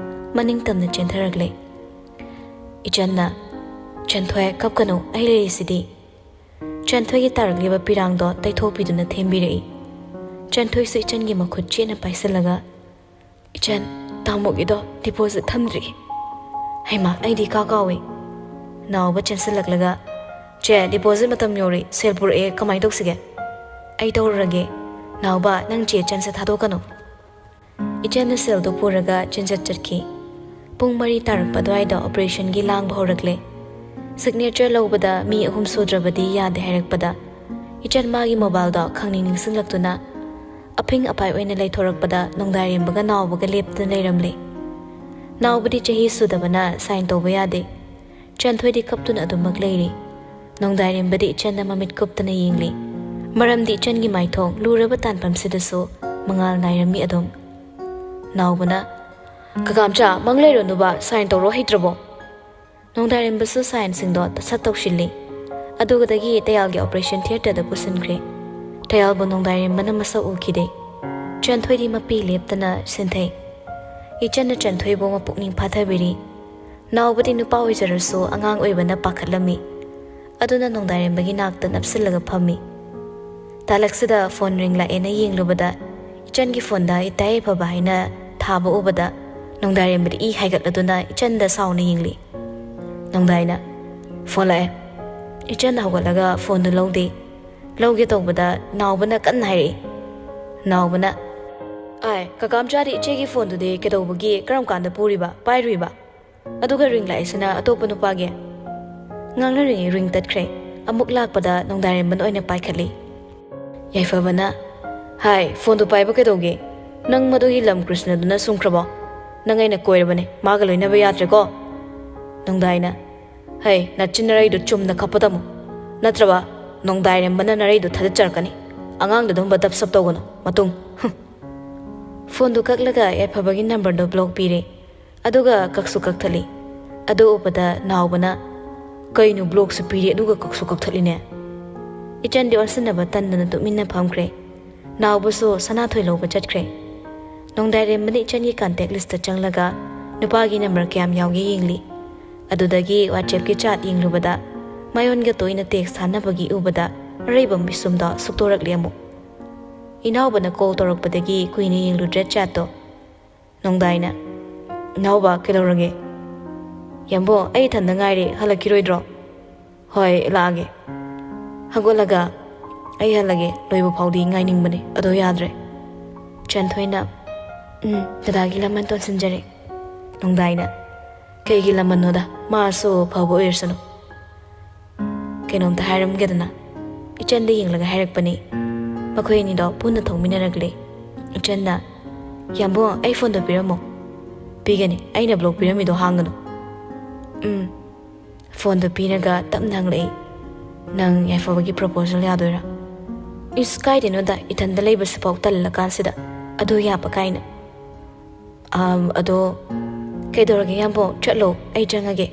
ꯃꯅꯤꯡ ꯇꯝꯅ ꯆꯦꯟꯊꯔꯛꯂꯦ꯫ ꯏꯆꯟꯅ, "ꯆꯟꯊꯣꯏ, ꯀꯞꯀꯅꯨ, ꯑꯩ ꯂꯩꯔꯤꯁꯤꯗꯤ꯫" ꯆꯟꯊꯣꯏꯒꯤ ꯇꯥꯔꯛꯂꯤꯕ ꯄꯤꯔꯥꯡꯗꯣ ꯇꯩꯊꯣꯛꯄꯤꯗꯨꯅ ꯊꯦꯝꯕꯤꯔꯛꯏ꯫ ꯆꯟꯊꯣꯏꯁꯨ ꯏꯆꯟꯒꯤ ꯃꯈꯨꯠ ꯆꯦꯠꯅ ꯄꯥꯏꯁꯤꯜꯂꯒ, "ꯏꯆꯟ, ꯇꯥꯃꯣꯒꯤꯗꯣ ꯗꯤꯄꯣꯖꯤꯠ ꯊꯝꯗ꯭ꯔꯤ꯫" ꯍꯩꯃꯥ, ꯑꯩꯗꯤ ꯏꯀꯥ ꯀꯥꯎꯏ꯫ ꯅꯥꯎꯕ ꯆꯦꯟꯁꯤꯜꯂꯛꯂꯒ, "ꯆꯦ, ꯗꯤꯄꯣꯖꯤꯠ ꯃꯇꯝ ꯌꯧꯔꯦ, ꯁꯦꯜ ꯄꯨꯔꯛꯑꯦ, ꯀꯃꯥꯏꯅ ꯇꯧꯁꯤꯒꯦ?" "ꯑꯩ ꯇꯧꯔꯨꯔꯒꯦ꯫ ꯅꯥꯎꯕ, ꯅꯪ ꯆꯦ ꯆꯟꯁꯦ ꯊꯥꯗꯣꯛꯀꯅꯨ꯫" ꯏꯆꯟꯅ ꯁꯦꯜꯗꯨ ꯄꯨꯔꯒ ꯆꯦꯟꯖꯠ ꯆꯠꯈꯤ꯫ ꯄꯨꯡ ꯃꯔꯤ ꯇꯥꯔꯛꯄ ꯑꯗꯨꯋꯥꯏꯗ ꯑꯣꯄꯔꯦꯁꯟꯒꯤ ꯂꯥꯡꯕ ꯍꯧꯔꯛꯂꯦ꯫ ꯁꯤꯒꯅꯦꯆꯔ ꯂꯧꯕꯗ ꯃꯤ ꯑꯍꯨꯝ ꯁꯨꯗ꯭ꯔꯕꯗꯤ ꯌꯥꯗꯦ ꯍꯥꯏꯔꯛꯄꯗ, ꯏꯆꯟ ꯃꯥꯒꯤ ꯃꯣꯕꯥꯏꯜꯗꯣ ꯈꯪꯅꯤꯡ ꯅꯤꯡꯁꯤꯡꯂꯛꯇꯨꯅ ꯑꯐꯤꯡ ꯑꯐꯥꯏ ꯑꯣꯏꯅ ꯂꯩꯊꯣꯔꯛꯄꯗ ꯅꯣꯡꯗꯥꯏꯔꯦꯝꯕꯒ ꯅꯥꯎꯕꯒ ꯂꯦꯞꯇꯨꯅ ꯂꯩꯔꯝꯂꯦ꯫ ꯅꯥꯎꯕꯗꯤ ꯆꯍꯤ ꯁꯨꯗꯕꯅ ꯁꯥꯏꯟ ꯇꯧꯕ ꯌꯥꯗꯦ꯫ ꯆꯟꯊꯣꯏꯗꯤ ꯀꯞꯇꯨꯅ ꯑꯗꯨꯃꯛ ꯂꯩꯔꯤ꯫ ꯅꯣꯡꯗꯥꯏꯔꯦꯝꯕꯗꯤ ꯏꯆꯟꯗ ꯃꯃꯤꯠ ꯀꯨꯞꯇꯅ ꯌꯦꯡꯂꯤ꯫ ꯃꯔꯝꯗꯤ ꯏꯆꯟꯒꯤ ꯃꯥꯏꯊꯣꯡ ꯂꯨꯔꯕ ꯇꯥꯟꯐꯝꯁꯤꯗꯁꯨ ꯃꯉꯥꯜ ꯅꯥꯏꯔꯝꯃꯤ ꯑꯗꯨꯝ꯫ ꯅꯥꯎꯕꯅ, "ꯀꯀꯥꯝꯆꯥ, ꯃꯪ ꯂꯩꯔꯨꯅꯨꯕ, ꯁꯥꯏꯟ ꯇꯧꯔꯣ ꯍꯩꯇ꯭ꯔꯕꯣ?" ꯅꯣꯡꯗꯥꯏꯔꯦꯝꯕꯁꯨ ꯁꯥꯏꯟꯁꯤꯡꯗꯣ ꯁꯠ ꯇꯧꯁꯤꯜꯂꯤ꯫ ꯑꯗꯨꯒꯗꯒꯤ ꯇꯌꯥꯜꯒꯤ ꯑꯣꯄꯔꯦꯁꯟ ꯊꯤꯌꯦꯇꯔꯗ ꯄꯨꯁꯤꯟꯈ꯭ꯔꯦ꯫ ꯇꯌꯥꯜꯕꯨ ꯅꯣꯡꯗꯥꯏꯔꯦꯝꯕꯅ ꯃꯁꯛ ꯎꯈꯤꯗꯦ꯫ ꯆꯟꯊꯣꯏꯗꯤ ꯃꯄꯤ ꯂꯦꯞꯇꯅ ꯁꯤꯟꯊꯩ꯫ ꯏꯆꯟꯅ ꯆꯟꯊꯣꯏꯕꯨ ꯃꯄꯨꯛꯅꯤꯡ ꯐꯥꯊꯕꯤꯔꯤ꯫ ꯅꯥꯎꯕꯗꯤ ꯅꯨꯄꯥ ꯑꯣꯏꯖꯔꯁꯨ ꯑꯉꯥꯡ ꯑꯣꯏꯕꯅ ꯄꯥꯈꯠꯂꯝꯃꯤ꯫ ꯑꯗꯨꯅ ꯅꯣꯡꯗꯥꯏꯔꯦꯝꯕꯒꯤ ꯅꯥꯛꯇ ꯅꯞꯁꯤꯜꯂꯒ ꯐꯝꯃꯤ꯫ ꯇꯥꯂꯛꯁꯤꯗ ꯐꯣꯟ ꯔꯤꯡ ꯂꯥꯛꯑꯦꯅ ꯌꯦꯡꯂꯨꯕꯗ, ꯏꯆꯟꯒꯤ ꯐꯣꯟꯗ ꯏꯇꯥ ꯌꯥꯏꯐꯕ ꯍꯥꯏꯅ ꯊꯥꯕ ꯎꯕꯗ, ꯅꯣꯡꯗꯥꯏꯔꯦꯝꯕꯗꯤ ꯏ ꯍꯥꯏꯒꯠꯂꯗꯨꯅ ꯏꯆꯟꯗ ꯁꯥꯎꯅ ꯌꯦꯡꯂꯤ꯫ ꯅꯣꯡꯗꯥꯏꯅ, "ꯐꯣꯟ ꯂꯥꯛꯑꯦ꯫" ꯏꯆꯟ ꯍꯧꯒꯠꯂꯒ ꯐꯣꯟꯗꯨ ꯂꯧꯗꯦ꯫ ꯂꯧꯒꯦ ꯇꯧꯕꯗ ꯅꯥꯎꯕꯅ ꯀꯟꯅ ꯍꯥꯏꯔꯛꯏ꯫ ꯅꯥꯎꯕꯅ, "ꯑꯥꯏ, ꯀꯀꯥ ꯃꯆꯥꯗꯤ ꯏꯆꯦꯒꯤ ꯐꯣꯟꯗꯨꯗꯤ ꯀꯩꯗꯧꯕꯒꯤ, ꯀꯔꯝ ꯀꯥꯟꯗ ꯄꯨꯔꯤꯕ, ꯄꯥꯏꯔꯨꯏꯕ? ꯑꯗꯨꯒ ꯔꯤꯡ ꯂꯥꯛꯏꯁꯤꯅ ꯑꯇꯣꯞꯄ ꯅꯨꯄꯥꯒꯤ?" ꯉꯥꯡꯅꯔꯤꯉꯩ ꯔꯤꯡ ꯇꯠꯈ꯭ꯔꯦ꯫ ꯑꯃꯨꯛ ꯂꯥꯛꯄꯗ ꯅꯣꯡꯗꯥꯏꯔꯦꯝꯕꯅ ꯑꯣꯏꯅ ꯄꯥꯏꯈꯠꯂꯤ꯫ ꯌꯥꯏꯐꯕꯅ, "ꯍꯥꯏ, ꯐꯣꯟꯗꯨ ꯄꯥꯏꯕ ꯀꯩꯗꯧꯒꯦ? ꯅꯪ ꯃꯗꯨꯒꯤ ꯂꯝ ꯀ꯭ꯔꯤꯁꯅꯗꯨꯅ ꯁꯨꯝꯈ꯭ꯔꯕꯣ? ꯅꯪ ꯑꯩꯅ ꯀꯣꯏꯔꯕꯅꯦ, ꯃꯥꯒ ꯂꯣꯏꯅꯕ ꯌꯥꯗ꯭ꯔꯦꯀꯣ?" ꯅꯣꯡꯗꯥꯏꯅ, "ꯍꯩ, ꯅꯆꯤꯟ ꯅꯔꯩꯗꯨ ꯆꯨꯝꯅ ꯈꯞꯄ ꯇꯝꯃꯨ, ꯅꯠꯇ꯭ꯔꯕ ꯅꯣꯡꯗꯥꯏꯔꯦꯝꯕꯅ ꯅꯔꯩꯗꯨ ꯊꯥꯗꯠꯆꯔꯛꯀꯅꯤ꯫ ꯑꯉꯥꯡꯗ ꯑꯗꯨꯝꯕ ꯗꯞ ꯁꯞ ꯇꯧꯒꯅꯨ, ꯃꯇꯨꯡ꯫" ꯍꯨꯝ꯫ ꯐꯣꯟꯗꯨ ꯀꯛꯂꯒ ꯌꯥꯏꯐꯕꯒꯤ ꯅꯝꯕꯔꯗꯨ ꯕ꯭ꯂꯣꯛ ꯄꯤꯔꯦ꯫ ꯑꯗꯨꯒ ꯀꯛꯁꯨ ꯀꯛꯊꯠꯂꯤ꯫ ꯑꯗꯨ ꯎꯕꯗ ꯅꯥꯎꯕꯅ, "ꯀꯩꯅꯣ, ꯕ꯭ꯂꯣꯛꯁꯨ ꯄꯤꯔꯦ ꯑꯗꯨꯒ ꯀꯛꯁꯨ ꯀꯛꯊꯠꯂꯤꯅꯦ?" ꯏꯆꯟꯗꯤ ꯑꯣꯟꯁꯤꯟꯅꯕ ꯇꯟꯗꯅ ꯇꯨꯃꯤꯟꯅ ꯐꯝꯈ꯭ꯔꯦ꯫ ꯅꯥꯎꯕꯁꯨ ꯁꯅꯥꯊꯣꯏ ꯂꯧꯕ ꯆꯠꯈ꯭ꯔꯦ꯫ ꯅꯣꯡꯗꯥꯏꯔꯦꯝꯕꯅ ꯏꯆꯟꯒꯤ ꯀꯟꯇꯦꯛ ꯂꯤꯁꯇ ꯆꯪꯂꯒ ꯅꯨꯄꯥꯒꯤ ꯅꯝꯕꯔ ꯀꯌꯥꯝ ꯌꯥꯎꯒꯦ ꯌꯦꯡꯂꯤ꯫ ꯑꯗꯨꯗꯒꯤ ꯋꯥꯆꯦꯞꯀꯤ ꯆꯥꯠ ꯌꯦꯡꯂꯨꯕꯗ ꯃꯌꯣꯟꯒ ꯇꯣꯏꯅ ꯇꯦꯛꯁ ꯊꯥꯅꯕꯒꯤ ꯎꯕꯗ ꯑꯔꯩꯕ ꯃꯤꯁꯨꯝꯗꯣ ꯁꯨꯛꯇꯣꯔꯛꯂꯦ ꯑꯃꯨꯛ꯫ ꯏꯅꯥꯎꯕꯅ ꯀꯣꯜ ꯇꯧꯔꯛꯄꯗꯒꯤ ꯀꯨꯏꯅ ꯌꯦꯡꯂꯨꯗ꯭ꯔꯦ ꯆꯥꯠꯇꯣ꯫ ꯅꯣꯡꯗꯥꯏꯅ, "ꯏꯅꯥꯎꯕ, ꯀꯩꯗꯧꯔꯒꯦ?" "ꯌꯥꯝꯕꯣ, ꯑꯩ ꯏꯊꯟꯗ ꯉꯥꯏꯔꯦ, ꯍꯜꯂꯛꯈꯤꯔꯣꯏꯗ꯭ꯔꯣ?" "ꯍꯣꯏ, ꯂꯥꯛꯑꯒꯦ꯫" ꯍꯧꯒꯠꯂꯒ, "ꯑꯩ ꯍꯜꯂꯒꯦ, ꯂꯣꯏꯕ ꯐꯥꯎꯗꯤ ꯉꯥꯏꯅꯤꯡꯕꯅꯦ, ꯑꯗꯣ ꯌꯥꯗ꯭ꯔꯦ꯫" ꯆꯟꯊꯣꯏꯅ, "ꯎꯝ, ꯗꯗꯥꯒꯤ ꯂꯃꯟ ꯇꯣꯟꯁꯤꯟꯖꯔꯦ꯫" ꯅꯣꯡꯗꯥꯏꯅ, "ꯀꯩꯒꯤ ꯂꯃꯟꯅꯣꯗ, ꯃꯥꯁꯨ ꯐꯕ ꯑꯣꯏꯔꯁꯅꯨ꯫ ꯀꯩꯅꯣꯝꯇ ꯍꯥꯏꯔꯝꯒꯦꯗꯅ꯫" ꯏꯆꯟꯗ ꯌꯦꯡꯂꯒ ꯍꯥꯏꯔꯛꯄꯅꯤ꯫ ꯃꯈꯣꯏ ꯑꯅꯤꯗꯣ ꯄꯨꯟꯅ ꯊꯣꯡꯃꯤꯟꯅꯔꯛꯂꯦ꯫ ꯏꯆꯟꯅ, "ꯌꯥꯝꯕꯣ, ꯑꯩ ꯐꯣꯟꯗꯣ ꯄꯤꯔꯝꯃꯣ꯫" "ꯄꯤꯒꯅꯤ, ꯑꯩꯅ ꯕ꯭ꯂꯣꯛ ꯄꯤꯔꯝꯃꯤꯗꯣ ꯍꯥꯡꯒꯅꯨ꯫" "ꯎꯝ꯫" ꯐꯣꯟꯗꯣ ꯄꯤꯔꯒ ꯇꯞꯅ ꯍꯪꯂꯛꯏ, "ꯅꯪ ꯌꯥꯏꯐꯕꯒꯤ ꯄ꯭ꯔꯣꯄꯣꯖꯦꯜ ꯌꯥꯗꯣꯏꯔꯥ?" "ꯏꯁ, ꯀꯥꯏꯗꯩꯅꯣꯗ, ꯏꯊꯟꯗ ꯂꯩꯕꯁꯤꯐꯥꯎ ꯇꯜꯂꯀꯥꯟꯁꯤꯗ ꯑꯗꯨ ꯌꯥꯕ ꯀꯥꯏꯅ꯫" "ꯑꯝ, ꯑꯗꯣ ꯀꯩꯗꯧꯔꯒꯦ ꯌꯥꯝꯕꯣ, ꯆꯠꯂꯣ, ꯑꯩ ꯆꯪꯉꯒꯦ꯫"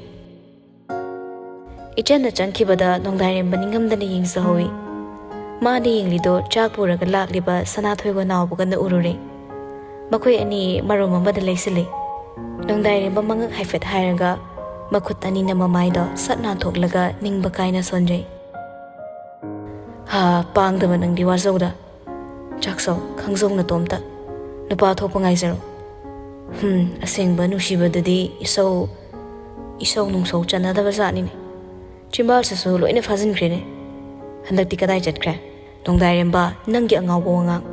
ꯏꯆꯟꯅ ꯆꯪꯈꯤꯕꯗ ꯅꯣꯡꯗꯥꯏꯔꯦꯝꯕ ꯅꯤꯡꯉꯝꯗꯅ ꯌꯦꯡꯖꯍꯧꯏ꯫ ꯃꯥꯅ ꯌꯦꯡꯂꯤꯗꯣ ꯆꯥꯛ ꯄꯨꯔꯒ ꯂꯥꯛꯂꯤꯕ ꯁꯅꯥꯊꯣꯏꯒ ꯅꯥꯎꯕꯒꯅ ꯎꯔꯨꯔꯦ꯫ ꯃꯈꯣꯏ ꯑꯅꯤ ꯃꯔꯨꯝ ꯑꯃꯗ ꯂꯩꯁꯤꯜꯂꯤ꯫ ꯅꯣꯡꯗꯥꯏꯔꯦꯝꯕ ꯃꯉꯛ ꯍꯥꯏꯐꯦꯠ ꯍꯥꯏꯔꯒ ꯃꯈꯨꯠ ꯑꯅꯤꯅ ꯃꯃꯥꯏꯗꯣ ꯁꯠ ꯅꯥꯟꯊꯣꯛꯂꯒ ꯅꯤꯡꯕ ꯀꯥꯏꯅ ꯁꯣꯟꯖꯩ꯫ ꯍꯥ, ꯄꯥꯡꯗꯕ ꯅꯪꯗꯤ ꯋꯥꯖꯧꯗ꯫ ꯆꯥꯛꯁꯧ, ꯈꯪꯖꯧ ꯅꯇꯣꯝꯇ꯫ ꯅꯨꯄꯥ ꯊꯣꯛꯄ ꯉꯥꯏꯖꯔꯣ꯫ ꯍꯨꯝ, ꯑꯁꯦꯡꯕ ꯅꯨꯡꯁꯤꯕꯗꯨꯗꯤ ꯏꯁꯧ, ꯏꯁꯧ ꯅꯨꯡꯁꯧ ꯆꯟꯅꯗꯕ ꯖꯥꯠꯅꯤꯅꯦ꯫ ꯆꯤꯝꯕꯥꯜꯁꯤꯁꯨ ꯂꯣꯏꯅ ꯐꯥꯖꯤꯟꯈ꯭ꯔꯦꯅꯦ꯫ ꯍꯟꯗꯛꯇꯤ ꯀꯗꯥꯏ ꯆꯠꯈ꯭ꯔꯦ? ꯅꯣꯡꯗꯥꯏꯔꯦꯝꯕ, ꯅꯪꯒꯤ ꯑꯉꯥꯎꯕ ꯋꯥꯉꯥꯡ꯫